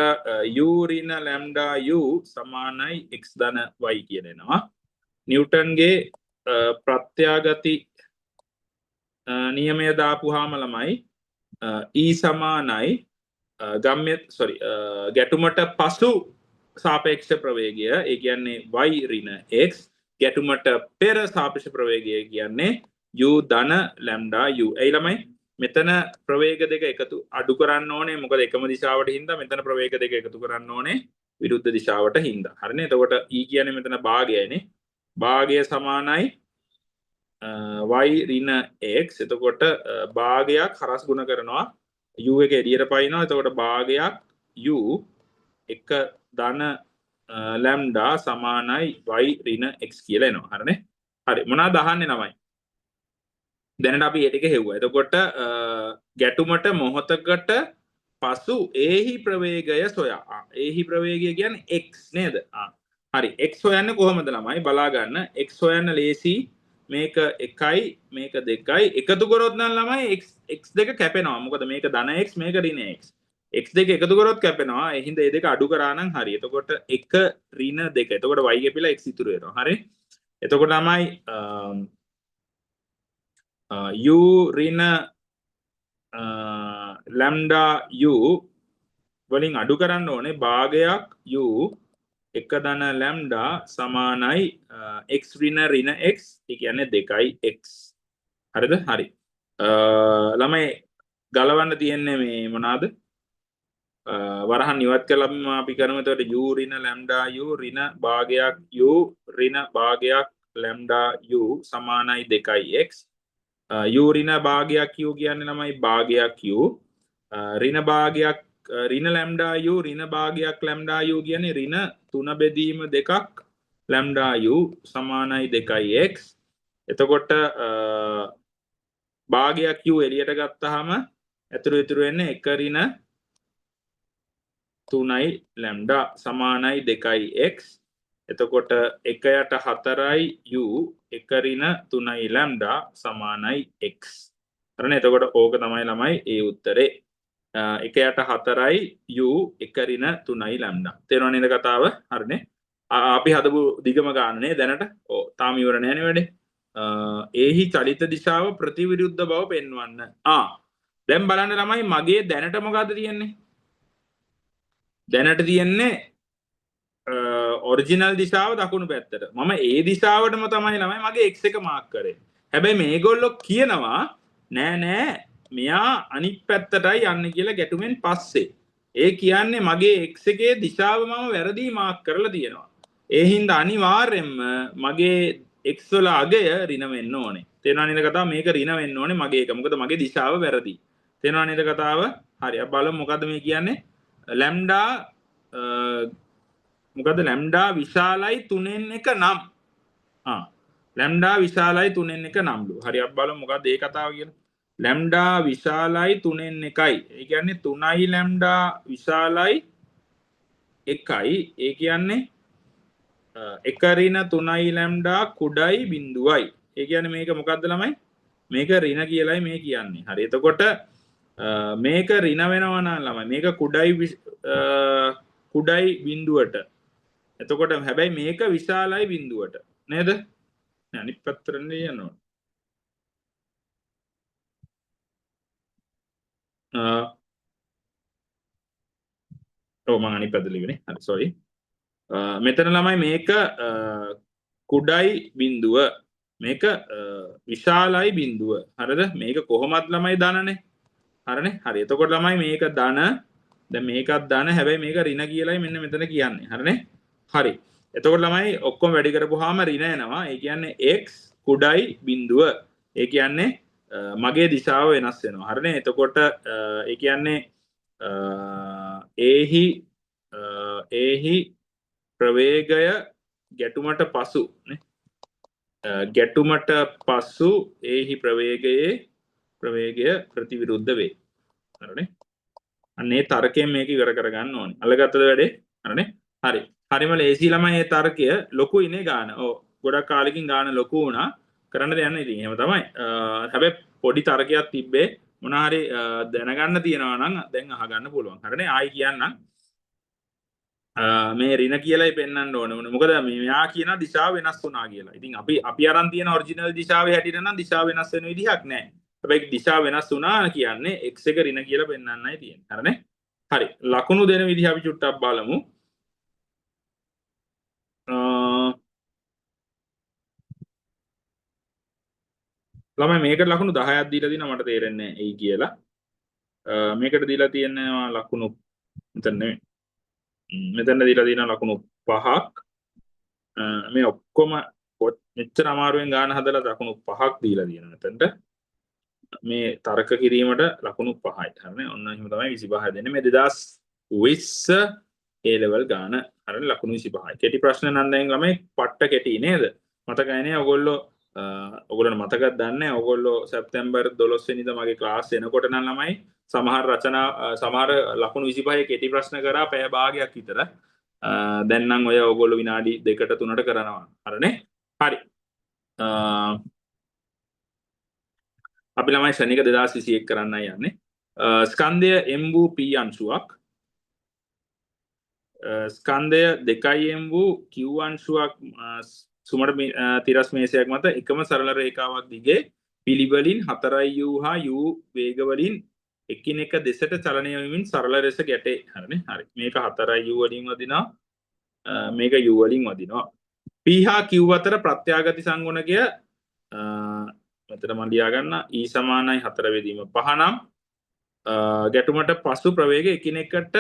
u ඍණ ලැම්ඩා u සමානයි x ධන y කියන එනවා. නිව්ටන්ගේ ප්‍රත්‍යාගති නියමය දාපුවාම ළමයි, E සමානයි ගම්‍ය, සෝරි, ගැටුමට පසු සාපේක්ෂ ප්‍රවේගය, ඒ කියන්නේ y ඍණ x, ගැටුමට පෙර සාපේක්ෂ ප්‍රවේගය කියන්නේ u ධන ලැම්ඩා u. ඇයි ළමයි, මෙතන ප්‍රවේග දෙක එකතු අඩු කරන්න ඕනේ? මොකද එකම දිශාවට හින්දා. මෙතන ප්‍රවේග දෙක එකතු කරන්න ඕනේ විරුද්ධ දිශාවට හින්දා. හරිනේ? එතකොට E කියන්නේ මෙතන භාගයනේ. භාගය සමානයි y ඍණ x. එතකොට භාගයක් හරස් ගුණ කරනවා, u එක එළියට පනිනවා. එතකොට භාගයක් u එක ධන ලැම්ඩා සමානයි y ඍණ x කියලා එනවා. හරිනේ? හරි, මොනවද අහන්නේ ළමයි? දැනට අපි ඒ ටික හෙව්වා. එතකොට ගැටුමට මොහොතකට පසු ඒහි ප්‍රවේගය සොයා. ඒහි ප්‍රවේගය කියන්නේ x නේද? ආ, හරි. X හොයන්නේ කොහොමද ළමයි? බලා ගන්න. X හොයන්න ලේසි. මේක එකයි, මේක දෙකයි එකතු කරොත් නම් ළමයි, x x දෙක කැපෙනවා. මොකද මේක ධන x, මේක ඍණ x. X දෙක එකතු කරොත් කැපෙනවා. ඒ හින්දා ඒ දෙක අඩු කරා නම් හරි. එතකොට 1 ඍණ 2. එතකොට y කැපිලා x ඉතුරු වෙනවා. හරි. එතකොට ළමයි, u ඍණ ලැම්ඩා u වලින් අඩු කරන්න ඕනේ භාගයක් u එක ධන ලැම්ඩා සමානයි x ඍණ ඍණ x, ඒ කියන්නේ 2යි x. හරිද? හරි. ළමයි ගලවන්න තියෙන්නේ මේ මොනවාද? වරහන් ඉවත් කරලා අපි කරමු. එතකොට u ඍණ ලැම්ඩා u ඍණ භාගයක් u ඍණ භාගයක් ලැම්ඩා u සමානයි 2යි x. U ඍණ භාගයක් u කියන්නේ ළමයි භාගයක් u ඍණ භාගයක් ඍණ ලැම්ඩා u ඍණ භාගයක් ලැම්ඩා u කියන්නේ ඍණ 3 බෙදීම 2ක් ලැම්ඩා u සමානයි 2යි x. එතකොට භාගයක් u එළියට ගත්තාම ඇතුළු ඉතුරු වෙන්නේ 1 ඍණ 3යි ලැම්ඩා සමානයි 2යි x. එතකොට 1 යට 4යි u 1 ඍණ 3යි ලැම්ඩා සමානයි x. හරිනේ? එතකොට ඕක තමයි ළමයි ඒ උත්තරේ. 1 යට 4යි u 1 ඍණ 3යි ලැම්ඩා. තේරුණා නේද කතාව? හරිනේ. අපි හදපු දිගම ගාන නේ දැනට. ඔව් තාම ඉවර නෑනේ වැඩේ. ඒහි චලිත දිශාව ප්‍රතිවිරුද්ධ බව පෙන්වන්න. දැන් බලන්න ළමයි මගේ දැනට මොකද්ද තියෙන්නේ? දැනට තියෙන්නේ ඔරිජිනල් දිශාව දකුණු පැත්තට. මම ඒ දිශාවටම තමයි ළමයි මගේ x එක මාක් කරේ. හැබැයි මේගොල්ලෝ කියනවා නෑ නෑ මෙයා අනිත් පැත්තටයි යන්නේ කියලා ගැටුමෙන් පස්සේ. ඒ කියන්නේ මගේ x එකේ දිශාව මම වැරදි මාක් කරලා තියෙනවා. ඒ හින්දා අනිවාර්යයෙන්ම මගේ x වල අගය ඍණ වෙන්න ඕනේ. තේරෙනව නේද කතාව? මේක ඍණ වෙන්න ඕනේ මගේ එක. මොකද මගේ දිශාව වැරදි. තේරෙනව නේද කතාව? හරි. අපි බලමු මොකද්ද මේ කියන්නේ? ලැම්ඩා මොකද්ද ලැම්ඩා විශාලයි 3න් 1 නම්. ලැම්ඩා විශාලයි 3න් 1 නම්ලු. හරි අපි බලමු මොකද්ද ඒ කතාව කියලා. ලැම්ඩා විශාලයි 3න් 1යි. ඒ කියන්නේ 3යි ලැම්ඩා විශාලයි 1යි. ඒ කියන්නේ 1 ඍණ 3යි ලැම්ඩා කුඩයි බිඳුවයි. ඒ කියන්නේ මේක මොකද්ද ළමයි? මේක ඍණ කියලායි මේ කියන්නේ. හරි. එතකොට මේක ඍණ වෙනවා නම් ළමයි මේක කුඩයි කුඩයි බිඳුවට. එතකොට හැබැයි මේක විශාලයි බිඳුවට නේද? නෑ අනිත් පැත්තට ලියන්න ඕන. ඔව් මං අනිත් පැත්ත ලිව්වනේ. හරි සෝරි. මෙතන ළමයි මේක කුඩයි බිඳුව, මේක විශාලයි බිඳුව. හරිද? මේක කොහොමත් ළමයි ධනනේ. හරිනේ? හරි. එතකොට ළමයි මේක ධන, දැන් මේකත් ධන, හැබැයි මේක ඍණ කියලායි මෙන්න මෙතන කියන්නේ. හරිනේ? හරි. එතකොට ළමයි ඔක්කොම වැඩි කරපුවාම ඍණ එනවා. ඒ කියන්නේ x කුඩයි බිඳුව. ඒ කියන්නේ මගේ දිශාව වෙනස් වෙනවා. හරිනේ? එතකොට ඒ කියන්නේ ඒහි ප්‍රවේගය ගැටුමට පසු නේ, ගැටුමට පසු ඒහි ප්‍රවේගය ප්‍රතිවිරුද්ධ වේ. හරිනේ? අන්න ඒ තර්කයෙන් මේක ඉවර කරගන්න ඕනේ. අල්ලගත්තද වැඩේ? හරිනේ? හරි. හරිම ලේසි ළමයි මේ තර්කය. ලොකුයි නේ ගාන. ඔව් ගොඩක් කාලෙකින් ගාන ලොකු වුණා. කරන්න දෙයක් නෑ ඉතින්. එහෙම තමයි. හැබැයි පොඩි තර්කයක් තිබ්බේ. මොන හරි දැනගන්න තියෙනවා නම් දැන් අහගන්න පුළුවන්. හරිනේ? ආයි කියන්නම්. මේ ඍණ කියලායි පෙන්වන්න ඕනේ. මොකද මෙයා කියන දිශාව වෙනස් වුණා කියලා. ඉතින් අපි අරන් තියෙන ඔරිජිනල් දිශාවේ හැටියට නම් දිශාව වෙනස් වෙන විදිහක් නෑ. හැබැයි දිශාව වෙනස් වුණා කියන්නේ x එක ඍණ කියලා පෙන්වන්නයි තියෙන්නේ. හරිනේ? හරි. ලකුණු දෙන විදිහ අපි චුට්ටක් බලමු. ළමයි මේකට ලකුණු 10ක් දීලා තිනවා මට තේරෙන්නේ නෑ ඇයි කියලා. මේකට දීලා තියෙනවා ලකුණු මෙතන නෙමෙයි. මෙතන දීලා තියෙනවා ලකුණු 5ක්. මේ ඔක්කොම මෙච්චර අමාරුවෙන් ගාන හදලා ලකුණු 5ක් දීලා තියෙනවා මෙතනට. මේ තර්ක කිරීමට ලකුණු 5යි. හරිනේ? ඔන්න එහෙම තමයි 25 දෙන්නේ. මේ 2020 A level ගාන. හරිනේ? ලකුණු 25යි. කෙටි ප්‍රශ්න නම් දැන් ළමයි පට්ට කෙටි නේද? මතකයි නේ ඔයගොල්ලෝ ඔයගොල්ලන්ට මතකද දන්නේ නැහැ. ඔයගොල්ලෝ සැප්තැම්බර් 12 වෙනිදා මගේ ක්ලාස් එනකොට නම් ළමයි සමහර රචනා සමහර ලකුණු 25 කෙටි ප්‍රශ්න කරා පැය භාගයක් විතර. දැන් නම් ඔය ඔයගොල්ලෝ විනාඩි 2ට 3ට කරනවා. හරිනේ? හරි. අපි ළමයි ශනික 2021 කරන්නයි යන්නේ. ස්කන්ධය m වූ p අංශුවක්. ස්කන්ධය 2 m වූ q අංශුවක් සුමට තිරස් මේසයක් මත එකම සරල රේඛාවක් දිගේ පිළිවෙලින් 4 u හා u වේගවලින් එකිනෙක දෙසට චලනය වෙමින් සරල ලෙස ගැටේ. හරිනේ. හරි. මේක 4 u වලින් වදිනවා. මේක u වලින් වදිනවා. P හා Q අතර ප්‍රත්‍යාගති සංගුණකය මෙතන මම ලියා ගන්න E සමානයි 4 බෙදීම 5 නම් ගැටුමට පසු ප්‍රවේග එකිනෙකට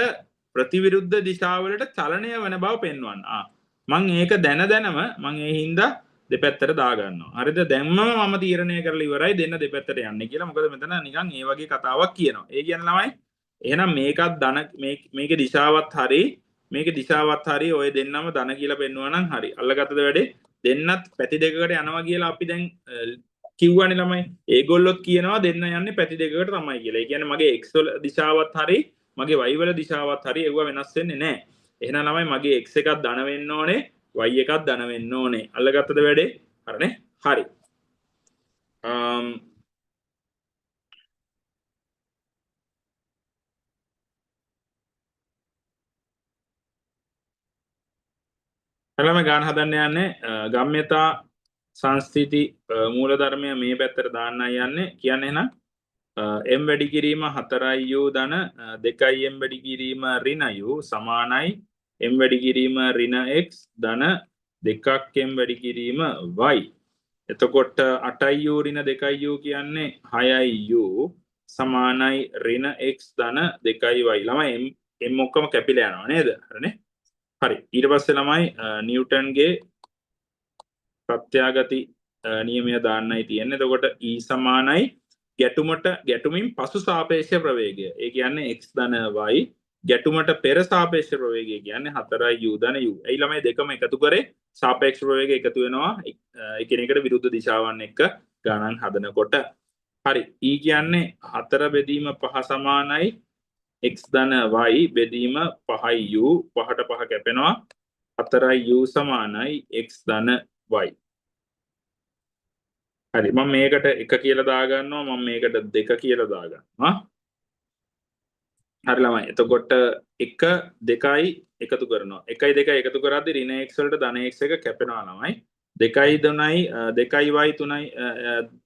ප්‍රතිවිරුද්ධ දිශාවලට චලනය වන බව පෙන්වන්න. මං ඒක දැන දැනම මං ඒ හින්දා දෙපැත්තට දාගන්නවා. හරිද? දැම්මම මම තීරණය කරලා ඉවරයි දෙන්න දෙපැත්තට යන්නේ කියලා. මොකද මෙතන නිකන් ඒ වගේ කතාවක් කියනවා. ඒ කියන්නේ ළමයි එහෙනම් මේකත් ධන, මේකේ දිශාවත් හරි, මේකේ දිශාවත් හරි, ඔය දෙන්නම ධන කියලා පෙන්නුවා නම් හරි. අල්ලගත්තද වැඩේ? දෙන්නත් පැති දෙකකට යනවා කියලා අපි දැන් කිව්වනේ ළමයි. ඒගොල්ලොත් කියනවා දෙන්න යන්නේ පැති දෙකකට තමයි කියලා. ඒ කියන්නේ මගේ x වල දිශාවත් හරි, මගේ y වල දිශාවත් හරි ඒවා වෙනස් වෙන්නේ නැහැ. එහෙනම් ළමයි මගේ x එකක් ධන වෙන්න ඕනේ, y එකක් ධන වෙන්න ඕනේ. අල්ලගත්තද වැඩේ? හරිනේ? හරි. ළමයි ගාන හදන්න යන්නේ ගම්‍යතා සංස්ථිති මූලධර්මය මේ පැත්තට දාන්නයි යන්නේ. කියන්නේ එහෙනම් m වැඩි කිරීම 4u ධන 2m වැඩි කිරීම ඍණ u සමානයි m වැඩි කිරීම ඍණ x ධන 2m වැඩි කිරීම y. එතකොට 8u ඍණ 2u කියන්නේ 6u සමානයි ඍණ x ධන 2y. ළමයි m ඔක්කොම කැපිලා යනවා නේද? හරිනේ? හරි. ඊට පස්සේ ළමයි නිව්ටන්ගේ ප්‍රත්‍යාගති නියමය දාන්නයි තියෙන්නේ. එතකොට E සමානයි ගැටුමින් පසු සාපේක්ෂ ප්‍රවේගය. ඒ කියන්නේ x ධන y. ගැටුමට පෙර සාපේක්ෂ ප්‍රවේගය කියන්නේ 4u ධන u. ඇයි ළමයි දෙකම එකතු කරේ? සාපේක්ෂ ප්‍රවේගය එකතු වෙනවා එකිනෙකට විරුද්ධ දිශාවන් එක්ක ගණන් හදනකොට. හරි. E කියන්නේ 4 බෙදීම 5 සමානයි x ධන y බෙදීම 5u. 5ට 5 කැපෙනවා. 4u සමානයි x ධන y. හරි. මම මේකට 1 කියලා දාගන්නවා. මම මේකට 2 කියලා දාගන්නවා. හරි ළමයි. එතකොට 1 2යි එකතු කරනවා. 1යි 2යි එකතු කරද්දි ඍණ x වලට ධන x එක කැපෙනවා ළමයි. 2යි 3යි 2යි y 3යි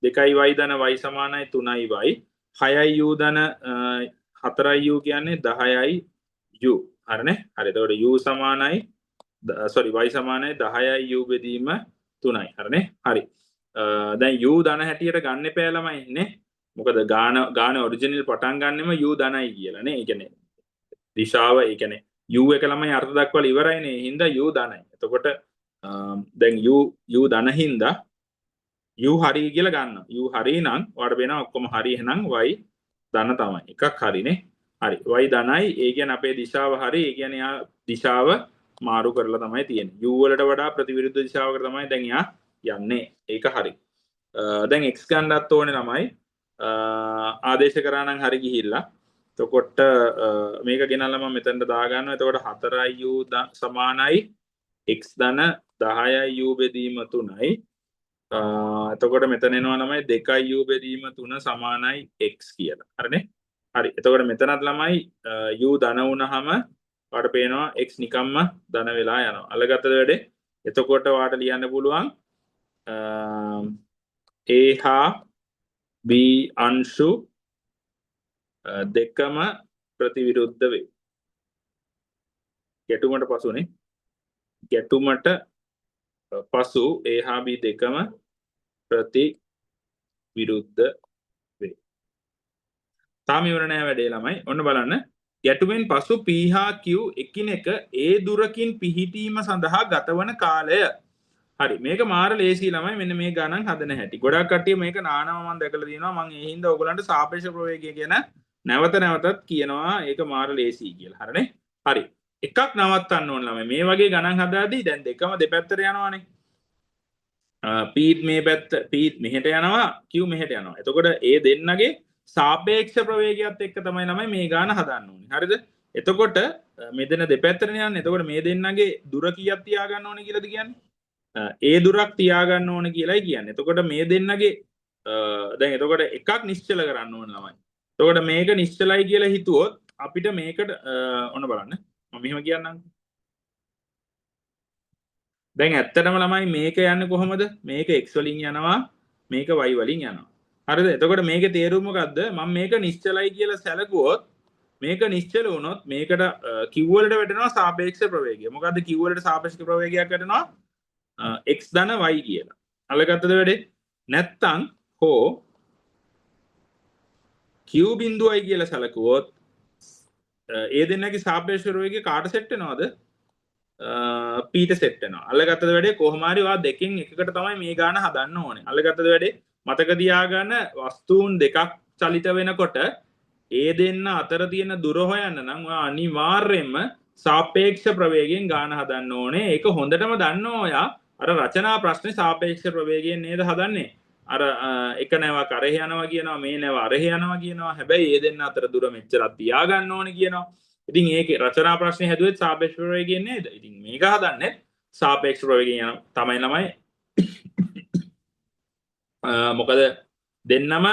2යි y ධන y සමානයි 3යි y. 6යි u ධන 4යි u කියන්නේ 10යි u. හරිනේ? හරි. එතකොට u සමානයි සෝරි y සමානයි 10යි u බෙදීම 3යි. හරිනේ? හරි. දැන් u ධන හැටියට ගන්න එපා ළමයි නේ. මොකද ගාන ඔරිජිනල් පටන් ගන්නෙම u ධනයි කියලා නේ. ඒ කියන්නේ දිශාව, ඒ කියන්නේ u එක ළමයි අර්ථ දක්වලා ඉවරයිනේ. ඒ හින්දා u ධනයි. එතකොට දැන් u ධන හින්දා u හරි කියලා ගන්නවා. u හරි නම් ඔයාලට පේනවා ඔක්කොම හරි. එහෙනම් y ධන තමයි. එකක් හරිනේ. හරි. y ධනයි. ඒ කියන්නේ අපේ දිශාව හරි. ඒ කියන්නේ යා දිශාව මාරු කරලා තමයි තියෙන්නේ. u වලට වඩා ප්‍රතිවිරුද්ධ දිශාවකට තමයි දැන් යා යන්නේ. ඒක හරි. දැන් x ගන්නත් ඕනේ ළමයි. ආදේශ කරා නම් හරි ගිහිල්ලා. එතකොට මේක ගෙනල්ලා මම මෙතනට දාගන්නවා. එතකොට 4u සමානයි x ධන 10u බෙදීම 3යි. එතකොට මෙතන එනවා ළමයි 2u බෙදීම 3 සමානයි x කියලා. හරිනේ? හරි. එතකොට මෙතනත් ළමයි u ධන වුණාම ඔයාලට පේනවා x නිකම්ම ධන වෙලා යනවා. අල්ලගත්තද වැඩේ? එතකොට ඔයාලට ලියන්න පුළුවන් A හා B අංශු දෙකම ප්‍රතිවිරුද්ධ වේ. ගැටුමට පසුනේ. ගැටුමට පසු A හා B දෙකම ප්‍රතිවිරුද්ධ වේ. තාම ඉවර නෑ වැඩේ ළමයි. ඔන්න බලන්න. ගැටුමෙන් පසු P හා Q එකිනෙක ඒ දුරකින් පිහිටීම සඳහා ගතවන කාලය. හරි. මේක මාර ලේසි ළමයි. මෙන්න මේ ගණන් හදන හැටි. ගොඩක් කට්ටිය මේක නානවා මම දැකලා තියෙනවා. මං ඒ හින්දා ඔයගොල්ලන්ට සාපේක්ෂ ප්‍රවේගය ගැන නැවත නැවතත් කියනවා. ඒක මාර ලේසි කියලා. හරිනේ? හරි. එකක් නවත්තන්න ඕන ළමයි. මේ වගේ ගණන් හදාදී දැන් දෙකම දෙපැත්තට යනවානේ. P මේ පැත්ත, P මෙහෙට යනවා, Q මෙහෙට යනවා. එතකොට ඒ දෙන්නගේ සාපේක්ෂ ප්‍රවේගයත් එක්ක තමයි ළමයි මේ ගාන හදන්න ඕනේ. හරිද? එතකොට මේ දෙන්න දෙපැත්තටනේ යන්නේ. එතකොට මේ දෙන්නගේ දුර කීයක් තියාගන්න ඕනේ කියලාද කියන්නේ? ඒ දුරක් තියාගන්න ඕනේ කියලායි කියන්නේ. එතකොට මේ දෙන්නගේ දැන් එතකොට එකක් නිශ්චල කරන්න ඕන ළමයි. එතකොට මේක නිශ්චලයි කියලා හිතුවොත් අපිට මේකට ඔන්න බලන්න. මම මෙහෙම කියන්නම්. දැන් ඇත්තටම ළමයි මේක යන්නේ කොහොමද? මේක x වලින් යනවා, මේක y වලින් යනවා. හරිද? එතකොට මේකේ තේරුම මොකද්ද? මම මේක නිශ්චලයි කියලා සැලකුවොත් මේක නිශ්චල වුණොත් මේකට Q වලට වැටෙනවා සාපේක්ෂ ප්‍රවේගය. මොකද්ද Q වලට සාපේක්ෂ ප්‍රවේගයක් වැටෙනවා? X ධන y කියලා. අල්ලගත්තද වැඩේ? නැත්තම් හෝ Q බිඳුවයි කියලා සැලකුවොත් ඒ දෙන්නගේ සාපේක්ෂ ප්‍රවේගය කාට සෙට් වෙනවද? P ට සෙට් වෙනවා. අල්ලගත්තද වැඩේ? කොහොම හරි ඔයා දෙකෙන් එකකට තමයි මේ ගාන හදන්න ඕනේ. අල්ලගත්තද වැඩේ? මතක තියාගන්න වස්තුන් දෙකක් චලිත වෙනකොට ඒ දෙන්න අතර තියෙන දුර හොයන්න නම් ඔයා අනිවාර්යයෙන්ම සාපේක්ෂ ප්‍රවේගයෙන් ගාන හදන්න ඕනේ. ඒක හොඳටම දන්නවා ඔයා. අර රචනා ප්‍රශ්නේ සාපේක්ෂ ප්‍රවේගයෙන් නේද හදන්නේ? අර එක නැවක් අරහෙ යනවා කියනවා, මේ නැව අරහෙ යනවා කියනවා. හැබැයි ඒ දෙන්න අතර දුර මෙච්චරක් තියාගන්න ඕනේ කියනවා. ඉතින් ඒකේ රචනා ප්‍රශ්නේ හැදුවෙත් සාපේක්ෂ ප්‍රවේගයෙන් නේද? ඉතින් මේක හදන්නේ සාපේක්ෂ ප්‍රවේගයෙන් යන තමයි ළමයි. මොකද දෙන්නම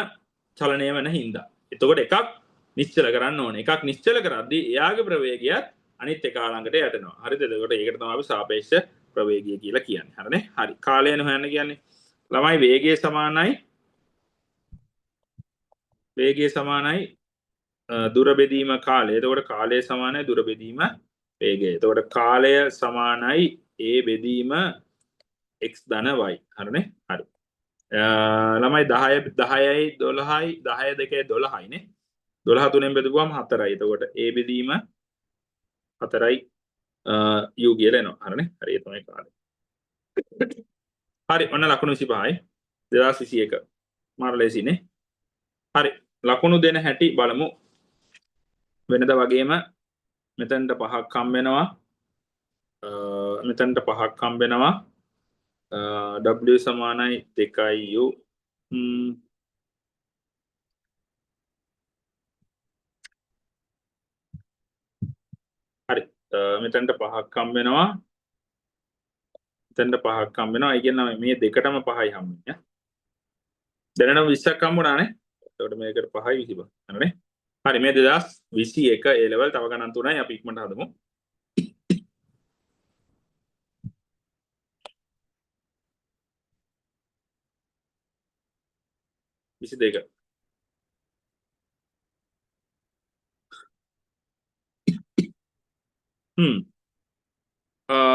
චලනය වෙන හින්දා. එතකොට එකක් නිශ්චල කරන්න ඕනේ. එකක් නිශ්චල කරද්දී එයාගේ ප්‍රවේගයත් අනිත් එක ළඟට යටෙනවා. හරිද? එතකොට ඒකට තමයි අපි සාපේක්ෂ ප්‍රවේගය කියලා කියන්නේ. හරිනේ? හරි. කාලයන හොයන්න කියන්නේ. ළමයි වේගය සමානයි දුර බෙදීම කාලය. එතකොට කාලය සමානයි දුර බෙදීම වේගය. එතකොට කාලය සමානයි A බෙදීම x ධන y. හරිනේ? හරි. ළමයි 10යි 12යි 10 2යි 12යි නේ. 12 තුනෙන් බෙදුවම 4යි. එතකොට A බෙදීම 4යි u කියලා එනවා. හරිනේ? හරි, ඒ තමයි කාලය. හරි, ඔන්න ලකුණු 25යි 2021. මාර ලේසිනේ. හරි, ලකුණු දෙන හැටි බලමු. වෙනද වගේම මෙතනට 5ක් හම්බ වෙනවා. මෙතනට 5ක් හම්බ වෙනවා. W සමානයි 2යි U. හරි, මෙතනට 5ක් හම්බ වෙනවා. මෙතනට 5ක් හම්බ වෙනවා. ඒ කියන්නේ මේ දෙකටම 5යි හම්බ වෙන්නේ. දැනටම 20ක් හම්බුණානේ. එතකොට මේකට 5යි 25. හරිනේ? හරි, මේ 2021 A level තව ගණන් 3යි අපි ඉක්මනට හදමු. 22.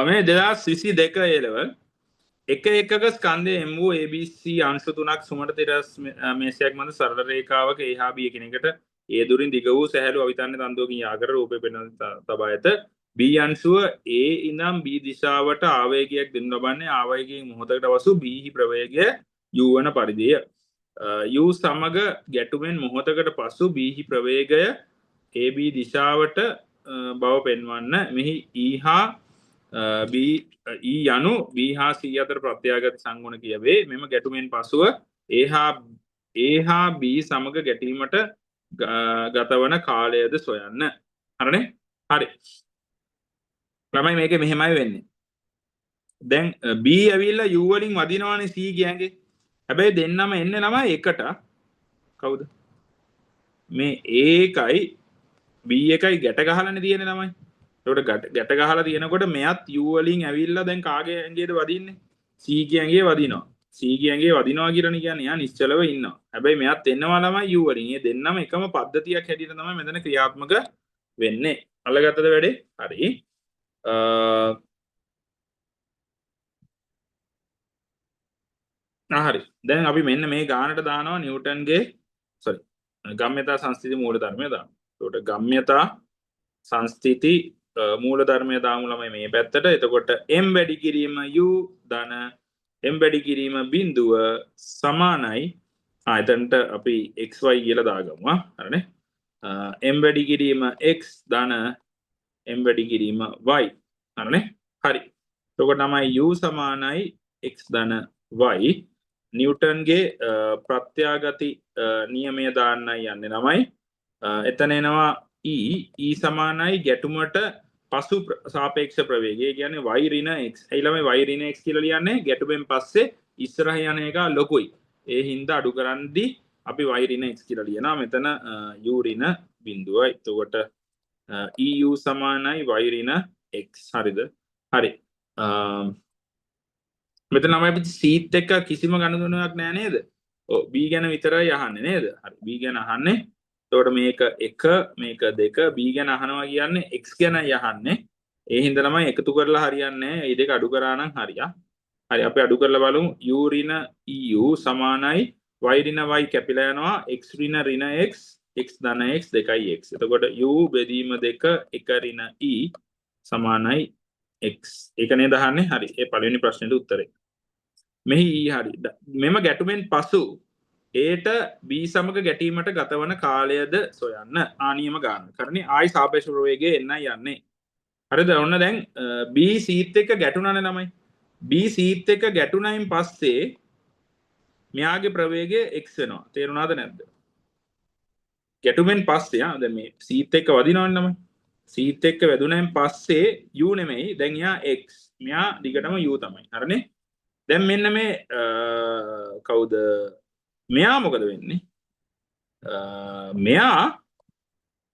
මේ 2022 A level එක එකක ස්කන්ධය M වූ A B C අංශු තුනක් සුමට තිරස් මේසයක් මත සරල රේඛාවක A හා B එකිනෙකට ඒ දුරින් දිග වූ සැහැල්ලු අවිතන්‍ය තන්තුවකින් යා කර රූපය පෙන්වන තබා ඇත. B අංශුව A ඉඳන් B දිශාවට ආවේගයක් දෙනු ලබන්නේ ආවේගයෙන් මොහොතකට පසු B හි ප්‍රවේගය U වන පරිදිය. U සමග ගැටුමෙන් මොහොතකට පසු B හි ප්‍රවේගය AB දිශාවට බව පෙන්වන්න. මෙහි E හා B E යනු B හා C අතර ප්‍රත්‍යාගත සංගුණ කියවේ. මෙම ගැටුමෙන් පසුව A හා B සමග ගැටීමට ගතවන කාලයද සොයන්න. හරිනේ? හරි. ළමයි මේක මෙහෙමයි වෙන්නේ. දැන් B ඇවිල්ලා U වලින් වදිනවනේ C ගෑඟේ. හැබැයි දෙන්නම එන්නේ ළමයි එකට. කවුද? මේ A එකයි B එකයි ගැට ගහලානේ තියෙන්නේ ළමයි. එතකොට ගැට ගහලා තියෙනකොට මෙයත් U වලින් ඇවිල්ලා දැන් කාගේ ඇඟේද වදින්නේ? C ගේ ඇඟේ වදිනවා. C ගේ ඇඟේ වදිනවා කියලානේ කියන්නේ. එයා නිශ්චලව ඉන්නවා. හැබැයි මෙයත් එනවා ළමයි U වලින්. මේ දෙන්නම එකම පද්ධතියක් හැටියට තමයි මෙතන ක්‍රියාත්මක වෙන්නේ. අල්ලගත්තද වැඩේ? හරි. හරි. දැන් අපි මෙන්න මේ ගානට දානවා නිව්ටන්ගේ සෝරි ගම්‍යතා සංස්ථිති මූලධර්මය දානවා. එතකොට ගම්‍යතා සංස්ථිති මූලධර්මය දාමු ළමයි මේ පැත්තට. එතකොට m වැඩි කිරීම u ධන m වැඩි කිරීම බිඳුව සමානයි. එතනට අපි xy කියලා දාගමු. හරිනේ. M වැඩි කිරීම x ධන m වැඩි කිරීම y. හරිනේ. හරි. එතකොට ළමයි u සමානයි x ධන y. නිව්ටන්ගේ ප්‍රත්‍යාගති නියමය දාන්නයි යන්නේ ළමයි. එතන එනවා e, e සමානයි ගැටුමට පසු සාපේක්ෂ ප්‍රවේගය. ඒ කියන්නේ y ඍණ x. ඇයි ළමයි y ඍණ x කියලා ලියන්නේ? ගැටුමෙන් පස්සේ ඉස්සරහ යන එක ලොකුයි. ඒ හින්දා අඩු කරන්දි අපි y ඍණ x කියලා ලියනවා. මෙතන u ඍණ බිඳුවයි. එතකොට EU සමානයි y ඍණ x. හරිද? හරි. මෙතන ළමයි අපි c ත් එක්ක කිසිම ගනුදෙනුවක් නෑ නේද? ඔව්, B ගැන විතරයි අහන්නේ නේද? හරි, B ගැන අහන්නේ. එතකොට මේක 1, මේක 2. B ගැන අහනවා කියන්නේ x ගැනයි අහන්නේ. ඒ හින්දා ළමයි එකතු කරලා හරියන්නේ නැහැ. මේ දෙක අඩු කරා නම් හරියා. හරි, අපි අඩු කරලා බලමු. U ඍණ EU සමානයි y ඍණ y කැපිලා යනවා, x ඍණ ඍණ x, x ධන x 2යි x. එතකොට u බෙදීම 2 1 ඍණ e සමානයි x. ඒක නේද අහන්නේ? හරි. ඒ පළවෙනි ප්‍රශ්නෙට උත්තරේ. මෙහි e හරි. මෙම ගැටුමෙන් පසු ඒට B සමග ගැටීමට ගතවන කාලයද සොයන්න. ආනියම ගාන. කරන්නේ ආයි සාපේක්ෂ ප්‍රවේගය එන්නයි යන්නේ. හරිද? ඔන්න දැන් B සීත් එක්ක ගැටුණානේ ළමයි. B සීත් එක්ක ගැටුණයින් පස්සේ මෙයාගේ ප්‍රවේගය x වෙනවා. තේරුණාද නැද්ද? ගැටුමෙන් පස්සේ ආ දැන් මේ සීත් එක්ක වදිනවනේ ළමයි. සීත් එක්ක වැදුනයින් පස්සේ u නෙමෙයි, දැන් එයා x. මෙයා දිගටම u තමයි. හරිනේ? දැන් මෙන්න මේ කවුද මෙයා මොකද වෙන්නේ? මෙයා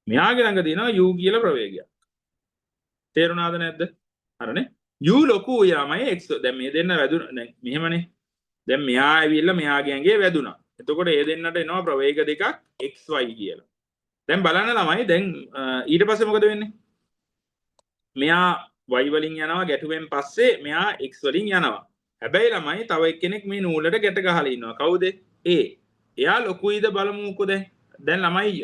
මෙයාගේ ළඟ තියෙනවා u කියලා ප්‍රවේගයක්. තේරුණාද නැද්ද? හරිනේ? U ලොකු ළමයි x. දැන් මේ දෙන්න වැදුන, දැන් මෙහෙමනේ. දැන් මෙයා ඇවිල්ලා මෙයාගේ ඇඟේ වැදුනා. එතකොට ඒ දෙන්නට එනවා ප්‍රවේග දෙකක් x y කියලා. දැන් බලන්න ළමයි, දැන් ඊට පස්සේ මොකද වෙන්නේ? මෙයා y වලින් යනවා, ගැටුවෙන් පස්සේ මෙයා x වලින් යනවා. හැබැයි ළමයි තව එක්කෙනෙක් මේ නූලට ගැට ගහලා ඉන්නවා. කවුද? A. එයා ලොකුයිද බලමුකෝ දැන්. දැන් ළමයි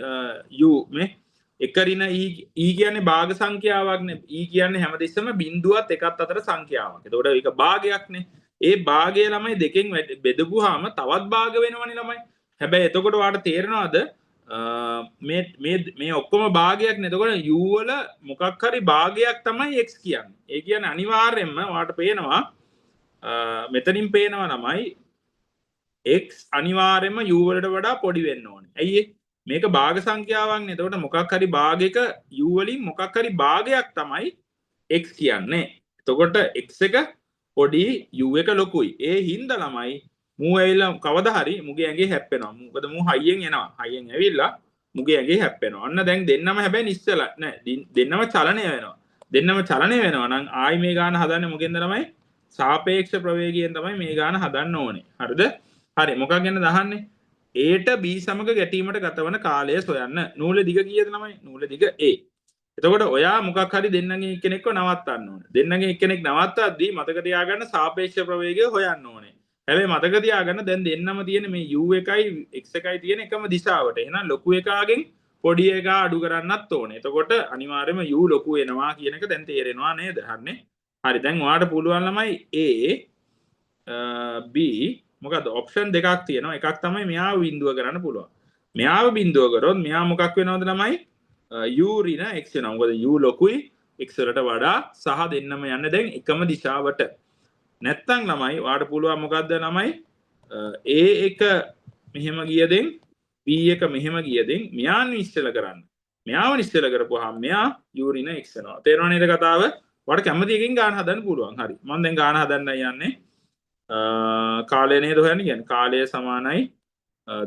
u මේ එක ඍණ e, e කියන්නේ භාග සංඛ්‍යාවක්නේ. E කියන්නේ හැමතිස්සෙම බිංදුවත් එකත් අතර සංඛ්‍යාවක්. එතකොට ඒක භාගයක්නේ. ඒ භාගය ළමයි දෙකෙන් බෙදපුවාම තවත් භාග වෙනවනේ ළමයි. හැබැයි එතකොට ඔයාලට තේරෙනවද මේ මේ මේ ඔක්කොම භාගයක්නේ. එතකොට u වල මොකක් හරි භාගයක් තමයි x කියන්නේ. ඒ කියන්නේ අනිවාර්යයෙන්ම ඔයාලට පේනවා, මෙතනින් පේනවා ළමයි x අනිවාර්යයෙන්ම u වලට වඩා පොඩි වෙන්න ඕනේ. ඇයි ඒ? මේක භාග සංඛ්‍යාවක්නේ. එතකොට මොකක් හරි භාගයක u වලින් මොකක් හරි භාගයක් තමයි x කියන්නේ. එතකොට x එක පොඩි, u එක ලොකුයි. ඒ හින්දා ළමයි මූ ඇවිල්ලා කවදා හරි මුගේ ඇඟේ හැප්පෙනවා. මොකද මූ හයියෙන් එනවා. හයියෙන් ඇවිල්ලා මුගේ ඇඟේ හැප්පෙනවා. අන්න දැන් දෙන්නම හැබැයි නිශ්චල නෑ. දෙන්නම චලනය වෙනවා. දෙන්නම චලනය වෙනවා නම් ආයි මේ ගාන හදන්නේ මොකෙන්ද ළමයි? සාපේක්ෂ ප්‍රවේගයෙන් තමයි මේ ගාන හදන්න ඕනේ. හරිද? හරි, මොකක් ගැනද අහන්නේ? ඒට B සමග ගැටීමට ගතවන කාලය සොයන්න. නූල දිග කීයද ළමයි? නූල දිග A. එතකොට ඔයා මොකක් හරි දෙන්නගෙන් එක්කෙනෙක්ව නවත්තන්න ඕනේ. දෙන්නගෙන් එක්කෙනෙක් නවත්තද්දී මතක තියාගන්න සාපේක්ෂ ප්‍රවේගය හොයන්න ඕනේ. හැබැයි මතක තියාගන්න දැන් දෙන්නම තියෙන මේ u එකයි x එකයි තියෙන එකම දිශාවට. එහෙනම් ලොකු එකාගෙන් පොඩි එකා අඩු කරන්නත් ඕනේ. එතකොට අනිවාර්යයෙන්ම u ලොකු වෙනවා කියන එක දැන් තේරෙනවා නේද? හරිනේ. හරි, දැන් ඔයාට පුළුවන් ළමයි A B මොකද්ද ඔප්ෂන් දෙකක් තියෙනවා. එකක් තමයි මෙයාව බිඳුව කරන්න පුළුවන්. මෙයාව බිඳුව කරොත් මෙයා මොකක් වෙනවද ළමයි? U ඍණ x වෙනවා. මොකද u ලොකුයි x වලට වඩා සහ දෙන්නම යන්නේ දැන් එකම දිශාවට. නැත්තම් ළමයි ඔයාට පුළුවන් මොකද්ද ළමයි? A එක මෙහෙම ගිය දෙන් B එක මෙහෙම ගිය දෙන් මෙයා නිශ්චල කරන්න. මෙයාව නිශ්චල කරපුවාම මෙයා u ඍණ x වෙනවා. තේරෙනව නේද කතාව? ඔයාට කැමති එකකින් ගාන හදන්න පුළුවන්. හරි. මම දැන් ගාන හදන්නයි යන්නේ. කාලය නේද හොයන්න කියන්නේ. කාලය සමානයි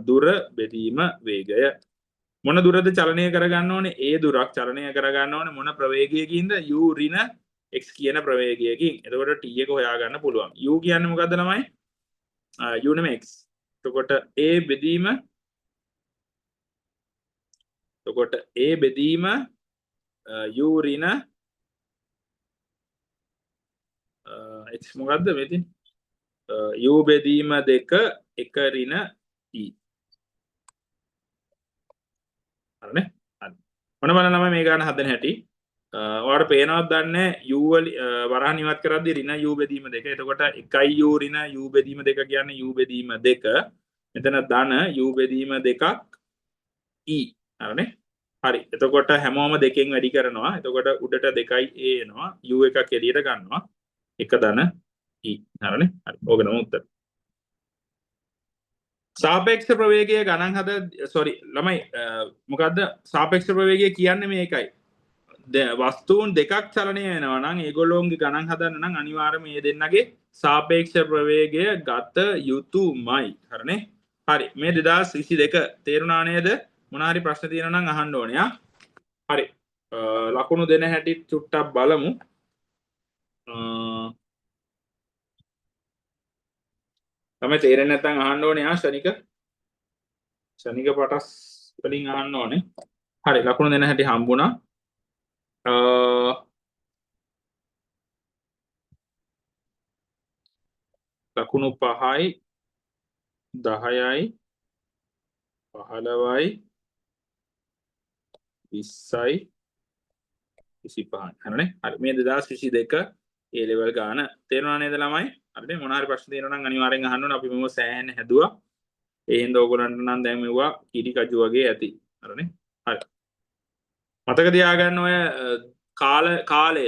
දුර බෙදීම වේගය. මොන දුරද චලනය කරගන්න ඕනේ? ඒ දුරක් චලනය කරගන්න ඕනේ මොන ප්‍රවේගයකින්ද? U ඍණ x කියන ප්‍රවේගයකින්. එතකොට t එක හොයාගන්න පුළුවන්. U කියන්නේ මොකද්ද ළමයි? U නෙමෙයි x. එතකොට a බෙදීම, එතකොට a බෙදීම u ඍණ x මොකද්ද මේ තියෙන්නේ? U බෙදීම 2 1 ඍණ e. හරිනේ? හරි. ඔන්න බලන්න ළමයි මේ ගාන හදන හැටි. ඔයාලට පේනවද දන්නේ u වල වරහන් ඉවත් කරද්දී ඍණ u බෙදීම 2. එතකොට 1 u ඍණ u බෙදීම 2 කියන්නේ u බෙදීම 2. මෙතන ධන u බෙදීම 2ක් e. හරිනේ? හරි. එතකොට හැමෝම දෙකෙන් වැඩි කරනවා. එතකොට උඩට 2යි a එනවා. u එකක් එළියට ගන්නවා. 1 ධන e. හරිනේ? හරි. ඕක තමයි උත්තර. සාපේක්ෂ ප්‍රවේගය ගණන් හද, සෝරි ළමයි, මොකද්ද සාපේක්ෂ ප්‍රවේගය කියන්නේ? මේකයි. වස්තුන් දෙකක් චලනය වෙනවා නම් ඒගොල්ලෝන්ගේ ගණන් හදන්න නම් අනිවාර්යයෙන්ම මේ දෙන්නගේ සාපේක්ෂ ප්‍රවේගය ගත යුතුමයි. හරිනේ? හරි. මේ 2022 තේරුණා නේද? මොන හරි ප්‍රශ්න තියෙනවා නම් අහන්න ඕනේ. ආ හරි. ලකුණු දෙන හැටි චුට්ටක් බලමු. තමයි තේරෙන්නේ නැත්නම් අහන්න ඕනේ. ආ ෂණික. ක්ෂණික පටස් වලින් අහන්න ඕනේ. හරි, ලකුණු දෙන හැටි හම්බුණා. ලකුණු 5යි 10යි 15යි 20යි 25යි. හරිනේ? හරි. මේ 2022 ඒ ලෙවල් ගාන තේරුණා නේද ළමයි? හරිනේ? මොන හරි ප්‍රශ්න තියෙනවා නම් අනිවාර්යෙන් අහන්න ඕනේ. අපි මෙව සෑහෙන හැදුවා. ඒ හින්දා ඕගොල්ලන්ට නම් දැන් මෙවුවා කිරි කජු වගේ ඇති. හරිනේ? හරි. මතක තියාගන්න ඔය කාලය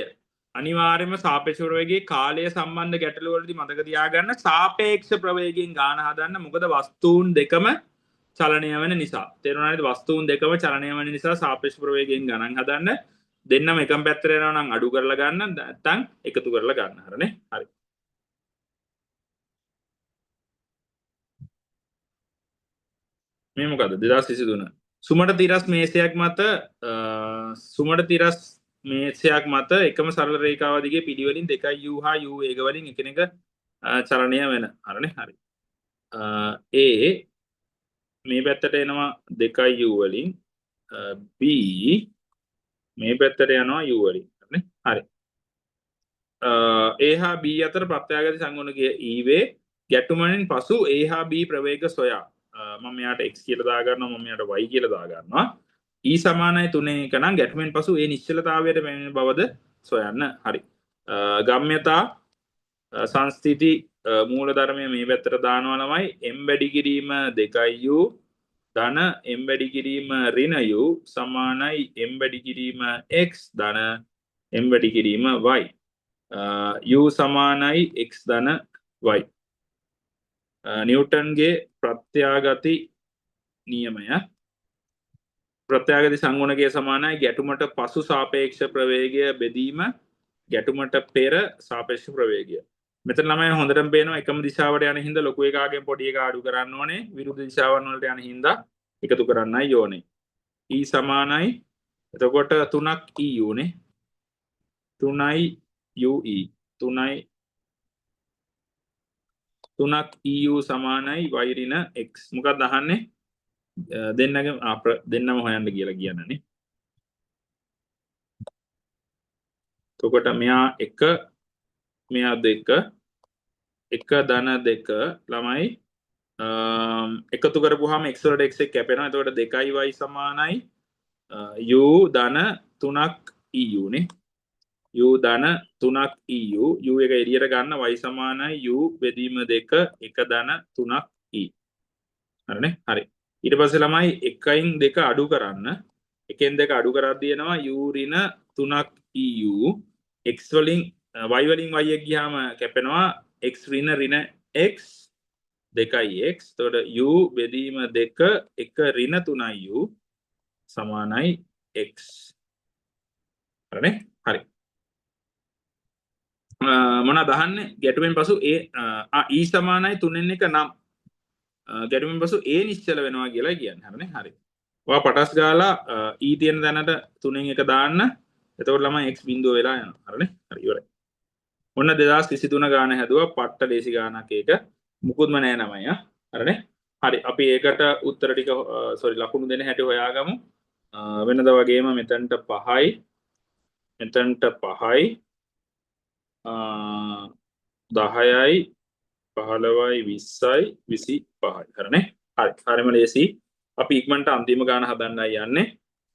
අනිවාර්යයෙන්ම සාපේක්ෂ ප්‍රවේගයේ කාලය සම්බන්ධ ගැටලු වලදී මතක තියාගන්න සාපේක්ෂ ප්‍රවේගයෙන් ගාන හදන්න. මොකද වස්තුන් දෙකම චලනය වෙන නිසා. තේරුණා නේද? වස්තුන් දෙකම චලනය වෙන නිසා සාපේක්ෂ ප්‍රවේගයෙන් ගණන් හදන්න. දෙන්නම එකම පැත්තට යනවා නම් අඩු කරලා ගන්න, නැත්නම් එකතු කරලා ගන්න. හරිනේ? හරි. මේ මොකද්ද? 2023. සුමට තිරස් මේසයක් මත සුමට තිරස් මේසයක් මත එකම සරල රේඛාව දිගේ පිළිවෙලින් 2 u හා u වේග වලින් එකිනෙක චලනය වෙන. හරිනේ? හරි. A මේ පැත්තට එනවා 2 u වලින්, B මේ පැත්තට යනවා u වලින්. හරිනේ? හරි. A හා B අතර ප්‍රත්‍යාගති සංගුණකය E වේ. ගැටුමෙන් පසු A හා B ප්‍රවේග සොයා. මම මෙයාට x කියලා දා ගන්නවා, මම මෙයාට y කියලා දා ගන්නවා. E සමානයි 3 එක නම් ගැටුමෙන් පසු ඒ නිශ්චලතාවයට පැමිණෙන බවද සොයන්න. හරි. ගම්‍යතා සංස්ථිති මූලධර්මය මේ පැත්තට දානවා ළමයි. M වැඩි කිරීම 2u ධන M වැඩි කිරීම ඍණ u සමානයි M වැඩි කිරීම x ධන M වැඩි කිරීම y. U සමානයි x ධන y. නිව්ටන්ගේ ප්‍රත්‍යාගති නියමය. ප්‍රත්‍යාගති සංගුණකය සමානයි ගැටුමට පසු සාපේක්ෂ ප්‍රවේගය බෙදීම ගැටුමට පෙර සාපේක්ෂ ප්‍රවේගය. මෙතන ළමයි හොඳටම පේනවා එකම දිශාවට යන හින්දා ලොකු එකාගෙන් පොඩි එකා අඩු කරන්න ඕනේ, විරුද්ධ දිශාවන් වලට යන හින්දා එකතු කරන්නයි ඕනේ. E සමානයි එතකොට 3ක් EU නේ. 3යි UE 3යි 3ක් EU සමානයි y ඍණ x. මොකක්ද අහන්නේ? දෙන්නගේ දෙන්නම හොයන්න කියලා කියන්නනේ. එතකොට මෙයා 1 මෙයා 2 1 ධන 2 ළමයි එකතු කරපුවාම x වලට x එක කැපෙනවා. එතකොට 2යි y සමානයි u ධන 3ක් EU නේ. u ධන 3ක් EU, u එක එළියට ගන්න y සමානයි u බෙදීම 2 1 ධන 3ක් E. හරිනේ? හරි. ඊට පස්සේ ළමයි 1න් 2 අඩු කරන්න. 1න් 2 අඩු කරද්දී එනවා u ඍණ 3ක් EU x වලින් y වලින් y එක ගියාම කැපෙනවා x ඍණ ඍණ x 2යි x. එතකොට u බෙදීම 2 1 ඍණ 3යි u සමානයි x. හරිනේ? හරි. මොනවද අහන්නේ? ගැටුමෙන් පසු A E සමානයි 3න් 1 නම් ගැටුමෙන් පසු A නිශ්චල වෙනවා කියලා කියන්නේ. හරිනේ? හරි. ඔයා පටස් ගාලා E තියෙන තැනට 3න් 1 දාන්න. එතකොට ළමයි x බිඳුව වෙලා යනවා. හරිනේ? හරි, ඉවරයි. ඔන්න 2023 ගාන හැදුවා. පට්ට ලේසි ගානක් ඒක. මුකුත්ම නෑ ළමයි ආ. හරිනේ? හරි. අපි ඒකට උත්තර ටික සෝරි ලකුණු දෙන හැටි හොයාගමු. වෙනද වගේම මෙතනට 5යි මෙතනට 5යි 10යි 15යි 20යි 25යි. හරිනේ? හරි. හරිම ලේසි. අපි ඉක්මනට අන්තිම ගාන හදන්නයි යන්නේ.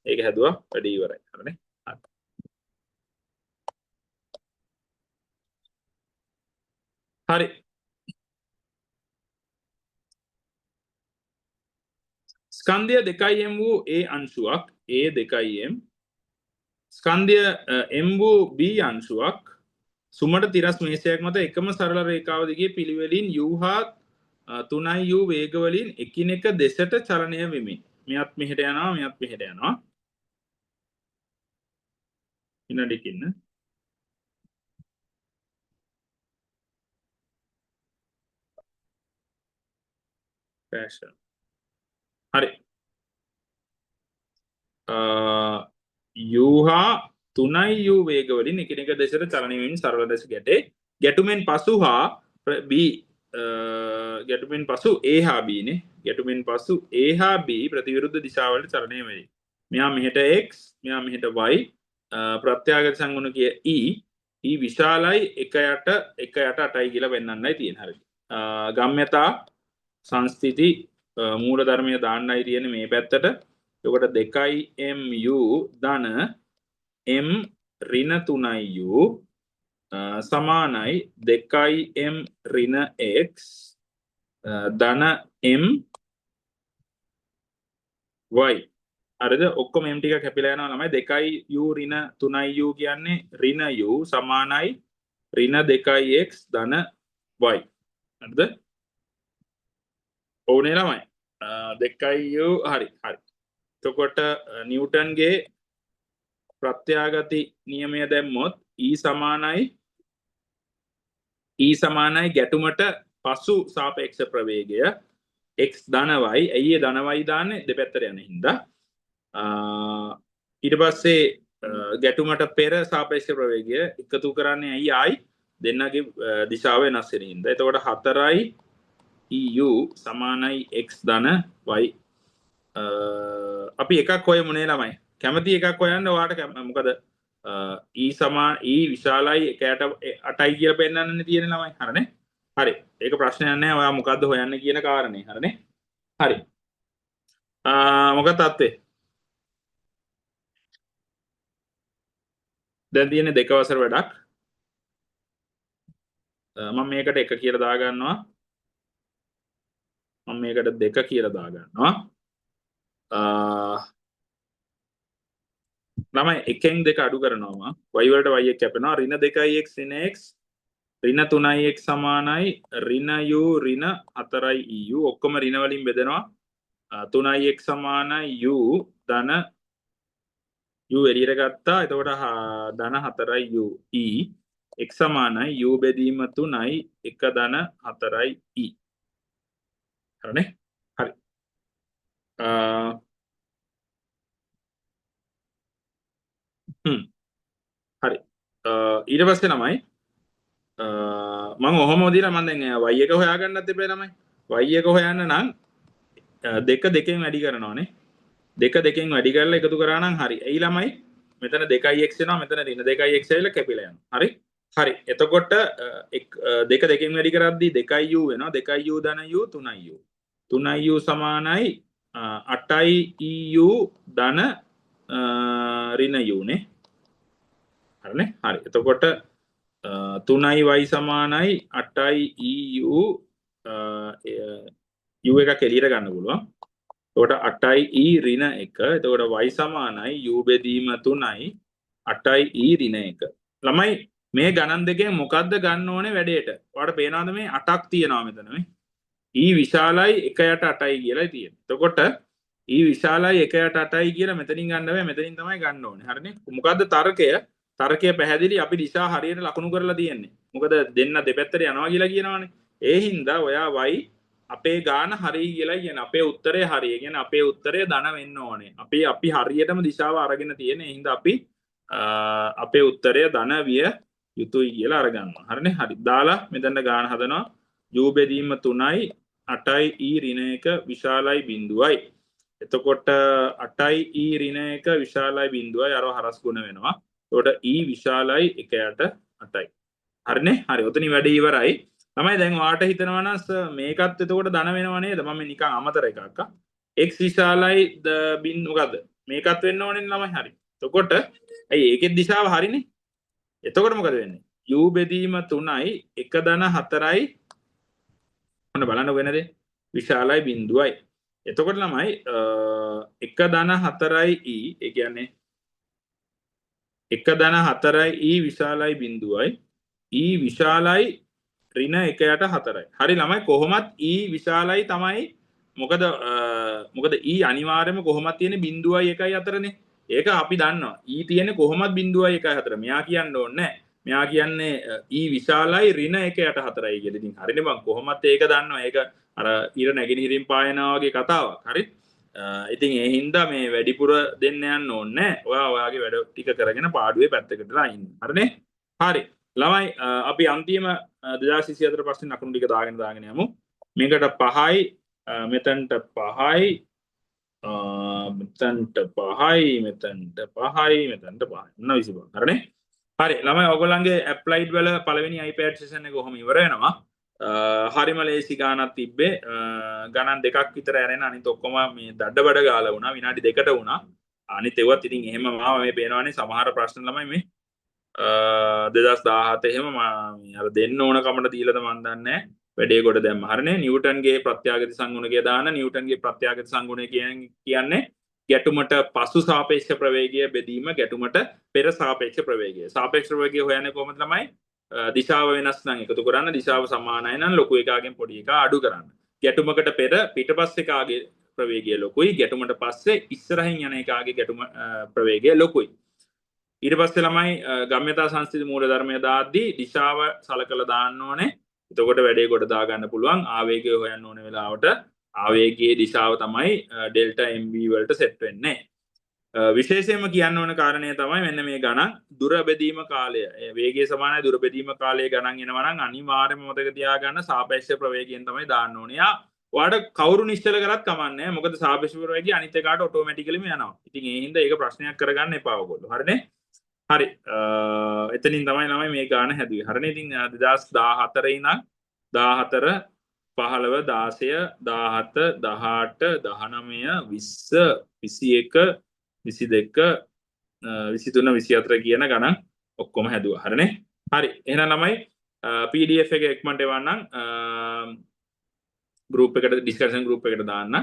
ඒක හැදුවා වැඩි ඉවරයි. හරිනේ? හරි. ස්කන්ධය 2m වූ A අංශුවක් A 2m ස්කන්ධය m වූ B අංශුවක් සුමට තිරස් මේසයක් මත එකම සරල රේඛාව දිගේ පිළිවෙලින් u හා 3i u වේග වලින් එකිනෙක දෙසට චලනය වෙමින්. මෙයත් මෙහෙට යනවා, මෙයත් මෙහෙට යනවා. විනාඩියක් ඉන්න. ෆැෂන්. හරි. u හා 3i u වේග වලින් එකිනෙක දෙසට චලනය වෙමින් සරල ලෙස ගැටේ. ගැටුමෙන් පසු හා B ගැටුමෙන් පසු A හා B නේ. ගැටුමෙන් පසු A හා B ප්‍රතිවිරුද්ධ දිශාවලට චලනය වේ. මෙයා මෙහෙට x, මෙයා මෙහෙට y. ප්‍රත්‍යාගත සංගුණකය E, E විශාලයි 1 යට 1 යට 8යි කියලා පෙන්වන්නයි තියෙන්නේ. හරි. ගම්‍යතා සංස්ථිති මූල ධර්මය දාන්නයි තියෙන්නේ මේ පැත්තට. එතකොට 2mu ධන m ඍණ 3u සමානයි 2m ඍණ x ධන m y. හරිද? ඔක්කොම m ටික කැපිලා යනවා ළමයි. 2u ඍණ 3u කියන්නේ ඍණ u සමානයි ඍණ 2x ධන y. හරිද? ඔව්නේ ළමයි. 2u හරි හරි. එතකොට නිව්ටන්ගේ ප්‍රත්‍යාගති නියමය දැම්මොත් E සමානයි E සමානයි ගැටුමට පසු සාපේක්ෂ ප්‍රවේගය x ධන y. ඇයි ඒ ධන y දාන්නේ? දෙපැත්තට යන හින්දා. ඊට පස්සේ ගැටුමට පෙර සාපේක්ෂ ප්‍රවේගය එකතු කරන්නේ ඇයි ආයි දෙන්නගේ දිශාව වෙනස් වෙන හින්දා. එතකොට 4යි EU සමානයි x ධන y. අපි එකක් හොයමු නේ ළමයි. කැමති එකක් හොයන්න ඔයාට. මොකද E සමාන E විශාලයි 1 8යි කියලා පෙන්වන්නනේ තියෙන ළමයි. හරිනේ? හරි. ඒක ප්‍රශ්නයක් නෑ. ඔයා මොකද්ද හොයන්න කියන කාරණේ. හරිනේ? හරි. මොකක්ද තත්ත්වය? දැන් තියෙන්නේ දෙක වසර වැඩක්. මම මේකට 1 කියලා දාගන්නවා. මම මේකට 2 කියලා දාගන්නවා. ළමයි එකෙන් දෙක අඩු කරනවා මම. y වලට y එක කැපෙනවා. ඍණ 2x ඍණ x ඍණ 3x සමානයි ඍණ u ඍණ 4i eu. ඔක්කොම ඍණ වලින් බෙදෙනවා. 3x සමානයි u ධන u එළියට ගත්තා. එතකොට ධන 4i u e x සමානයි u බෙදීම 3යි 1 ධන 4i e. හරිනේ? හරි. හරි. ඊට පස්සේ ළමයි මම ඔහොම දීලා මම දැන් y එක හොයාගන්නත් එපා ළමයි. y එක හොයන්න නම් දෙක දෙකෙන් වැඩි කරනවානේ. දෙක දෙකෙන් වැඩි කරලා එකතු කරා නම් හරි. ඇයි ළමයි? මෙතන 2x වෙනවා, මෙතන ඍණ 2x ඇවිල්ලා කැපිලා යනවා. හරි? හරි. එතකොට දෙක දෙකෙන් වැඩි කරද්දී 2u වෙනවා. 2u ධන u 3u. 3u සමානයි 8i eu ධන ඍණ u නේ. හරිනේ? හරි. එතකොට 3y සමානයි 8i eu u එකක් එළියට ගන්න පුළුවන්. එතකොට 8i ඍණ 1. එතකොට y සමානයි u බෙදීම 3යි 8i ඍණ 1. ළමයි මේ ගණන් දෙකෙන් මොකද්ද ගන්න ඕනේ වැඩේට? ඔයාලට පේනවද මේ 8ක් තියෙනවා මෙතන මේ. E විශාලයි 1 යට 8යි කියලායි තියෙන්නේ. එතකොට E විශාලයි 1 යට 8යි කියලා මෙතනින් ගන්න බෑ, මෙතනින් තමයි ගන්න ඕනේ. හරිනේ? මොකද්ද තර්කය? තර්කය පැහැදිලි. අපි දිශා හරියට ලකුණු කරලා තියෙන්නේ. මොකද දෙන්න දෙපැත්තට යනවා කියලා කියනවනේ. ඒ හින්දා ඔයා y අපේ ගාන හරි කියලා කියන අපේ උත්තරේ හරි. ඒ කියන්නේ අපේ උත්තරය ධන වෙන්න ඕනේ. අපි හරියටම දිශාව අරගෙන තියෙන. ඒ හින්දා අපි අපේ උත්තරය ධන විය යුතුයි කියලා අරගන්නවා. හරිනේ? හරි. දාලා මෙතන ගාන හදනවා. u බෙදීම 3යි 8යි e ඍණ 1 විශාලයි බිඳුවයි. එතකොට 8යි e ඍණ 1 විශාලයි බිඳුවයි අරව හරස් ගුණ වෙනවා. එතකොට e විශාලයි 1 යට 8යි. හරිනේ? හරි. ඔතනින් වැඩේ ඉවරයි. තමයි දැන් ඔයාට හිතනවා නම් සර් මේකත් එතකොට ධන වෙනව නේද? මම නිකන් අමතර එකක්. X විශාලයි බිඳු මොකද්ද? මේකත් වෙන්න ඕනේ ළමයි. හරි. එතකොට ඇයි ඒකෙත් දිශාව හරිනේ? එතකොට මොකද වෙන්නේ? u බෙදීම 3යි 1 ධන 4යි ඔන්න බලන්න වෙන දේ විශාලයි බිඳුවයි. එතකොට ළමයි 1 ධන 4යි e ඒ කියන්නේ 1 ධන 4යි e විශාලයි බිඳුවයි e විශාලයි ඍණ 1 යට 4යි. හරි ළමයි කොහොමත් e විශාලයි තමයි. මොකද මොකද e අනිවාර්යයෙන්ම කොහොමත් තියෙන්නේ බිඳුවයි 1යි අතරනේ. ඒක අපි දන්නවා. e තියෙන්නේ කොහොමත් බිඳුවයි 1යි අතර. මෙයා කියන්න ඕනේ නෑ. මෙයා කියන්නේ e විශාලයි ඍණ 1 යට 4යි කියලා. ඉතින් හරිනේ බං කොහොමත් ඒක දන්නවා. ඒක අර ඉර නැගෙනහිරින් පායනවා වගේ කතාවක්. හරි. ඉතින් ඒ හින්දා මේ වැඩිපුර දෙන්න යන්න ඕනේ නෑ. ඔයා ඔයාගේ වැඩ ටික කරගෙන පාඩුවේ පැත්තකටලා ඉන්න. හරිනේ? හරි. ළමයි අපි අන්තිම 2024 ප්‍රශ්නේ ලකුණු ටික දාගෙන දාගෙන යමු. මේකට 5යි මෙතනට 5යි, මෙතනට 5යි, මෙතනට 5යි, මෙතනට 5යි. ඔන්න 25. හරිනේ? හරි ළමයි, ඔයගොල්ලන්ගේ ඇප්ලයිඩ් වල පළවෙනි iPad session එක කොහොම ඉවර වෙනවා. හරිම ලේසි ගානක් තිබ්බේ. ගණන් දෙකක් විතර ඇරෙන අනිත් ඔක්කොම මේ දඩ බඩ ගාලා වුණා. විනාඩි 2කට වුණා. අනිත් ඒවත් ඉතින් එහෙම මාව මේ පේනවනේ සමහර ප්‍රශ්න ළමයි මේ 2017 එහෙම මේ අර දෙන්න ඕන කමට දීලාද මන් දන්නේ, වැඩේ කොට දැම්ම. හරිනේ? නිව්ටන්ගේ ප්‍රත්‍යාගති සංගුණකය දාන්න. නිව්ටන්ගේ ප්‍රත්‍යාගති සංගුණය කියන්නේ ගැටුමට පසු සාපේක්ෂ ප්‍රවේගය බෙදීම ගැටුමට පෙර සාපේක්ෂ ප්‍රවේගය. සාපේක්ෂ ප්‍රවේගය හොයන්නේ කොහොමද ළමයි? දිශාව වෙනස් නම් එකතු කරන්න, දිශාව සමානයි නම් ලොකු එකාගෙන් පොඩි එකා අඩු කරන්න. ගැටුමකට පෙර පිටපස්ස එකාගේ ප්‍රවේගය ලොකුයි, ගැටුමට පස්සේ ඉස්සරහින් යන එකාගේ ගැටුම ප්‍රවේගය ලොකුයි. ඊට පස්සේ ළමයි, ගම්‍යතා සංස්ථිති මූලධර්මය දාද්දී දිශාව සලකලා දාන්න ඕනේ. එතකොට වැඩේ කොට දාගන්න පුළුවන්. ආවේගය හොයන්න ඕන වෙලාවට ආවේගයේ දිශාව තමයි ඩෙල්ටා MV වලට සෙට් වෙන්නේ. විශේෂයෙන්ම කියන්න ඕන කාරණය තමයි මෙන්න මේ ගණන්. දුර බෙදීම කාලය, වේගය සමානයි දුර බෙදීම කාලය ගණන් එනවා නම් අනිවාර්යයෙන්ම මතක තියාගන්න සාපේක්ෂ ප්‍රවේගයෙන් තමයි දාන්න ඕනේ. යා ඔයාලට කවුරු නිශ්චල කරත් කමක් නෑ. මොකද සාපේක්ෂ ප්‍රවේගය අනිත් එකාට ඔටෝමැටිකලිම යනවා. ඉතින් ඒ හින්දා ඒක ප්‍රශ්නයක් කරගන්න එපා ඔයගොල්ලෝ. හරිනේ? හරි. එතනින් තමයි ළමයි මේ ගාන හැදුවේ. හරිනේ? ඉතින් 2014 ඉඳන් 14, 15, 16, 17, 18, 19, 20, 21, 22, 23, 24 කියන ගණන් ඔක්කොම හැදුවා. හරිනේ? හරි. එහෙනම් ළමයි, PDF එක ඉක්මනට එවන්නම්. ගෲප් එකට, ඩිස්කෂන් ගෲප් එකට දාන්න.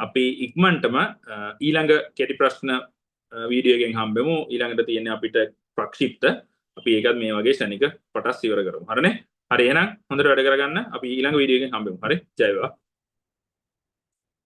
අපි ඉක්මනටම ඊළඟ කෙටි ප්‍රශ්න වීඩියෝ එකෙන් හම්බෙමු. ඊළඟට තියෙන්නේ අපිට ප්‍රක්ෂිප්ත. අපි ඒකත් මේ වගේ ෂණික පටස් ඉවර කරමු. හරිනේ? හරි, එහෙනම් හොඳට වැඩ කරගන්න. අපි ඊළඟ වීඩියෝ එකෙන් හම්බෙමු. හරි, ජය වේවා.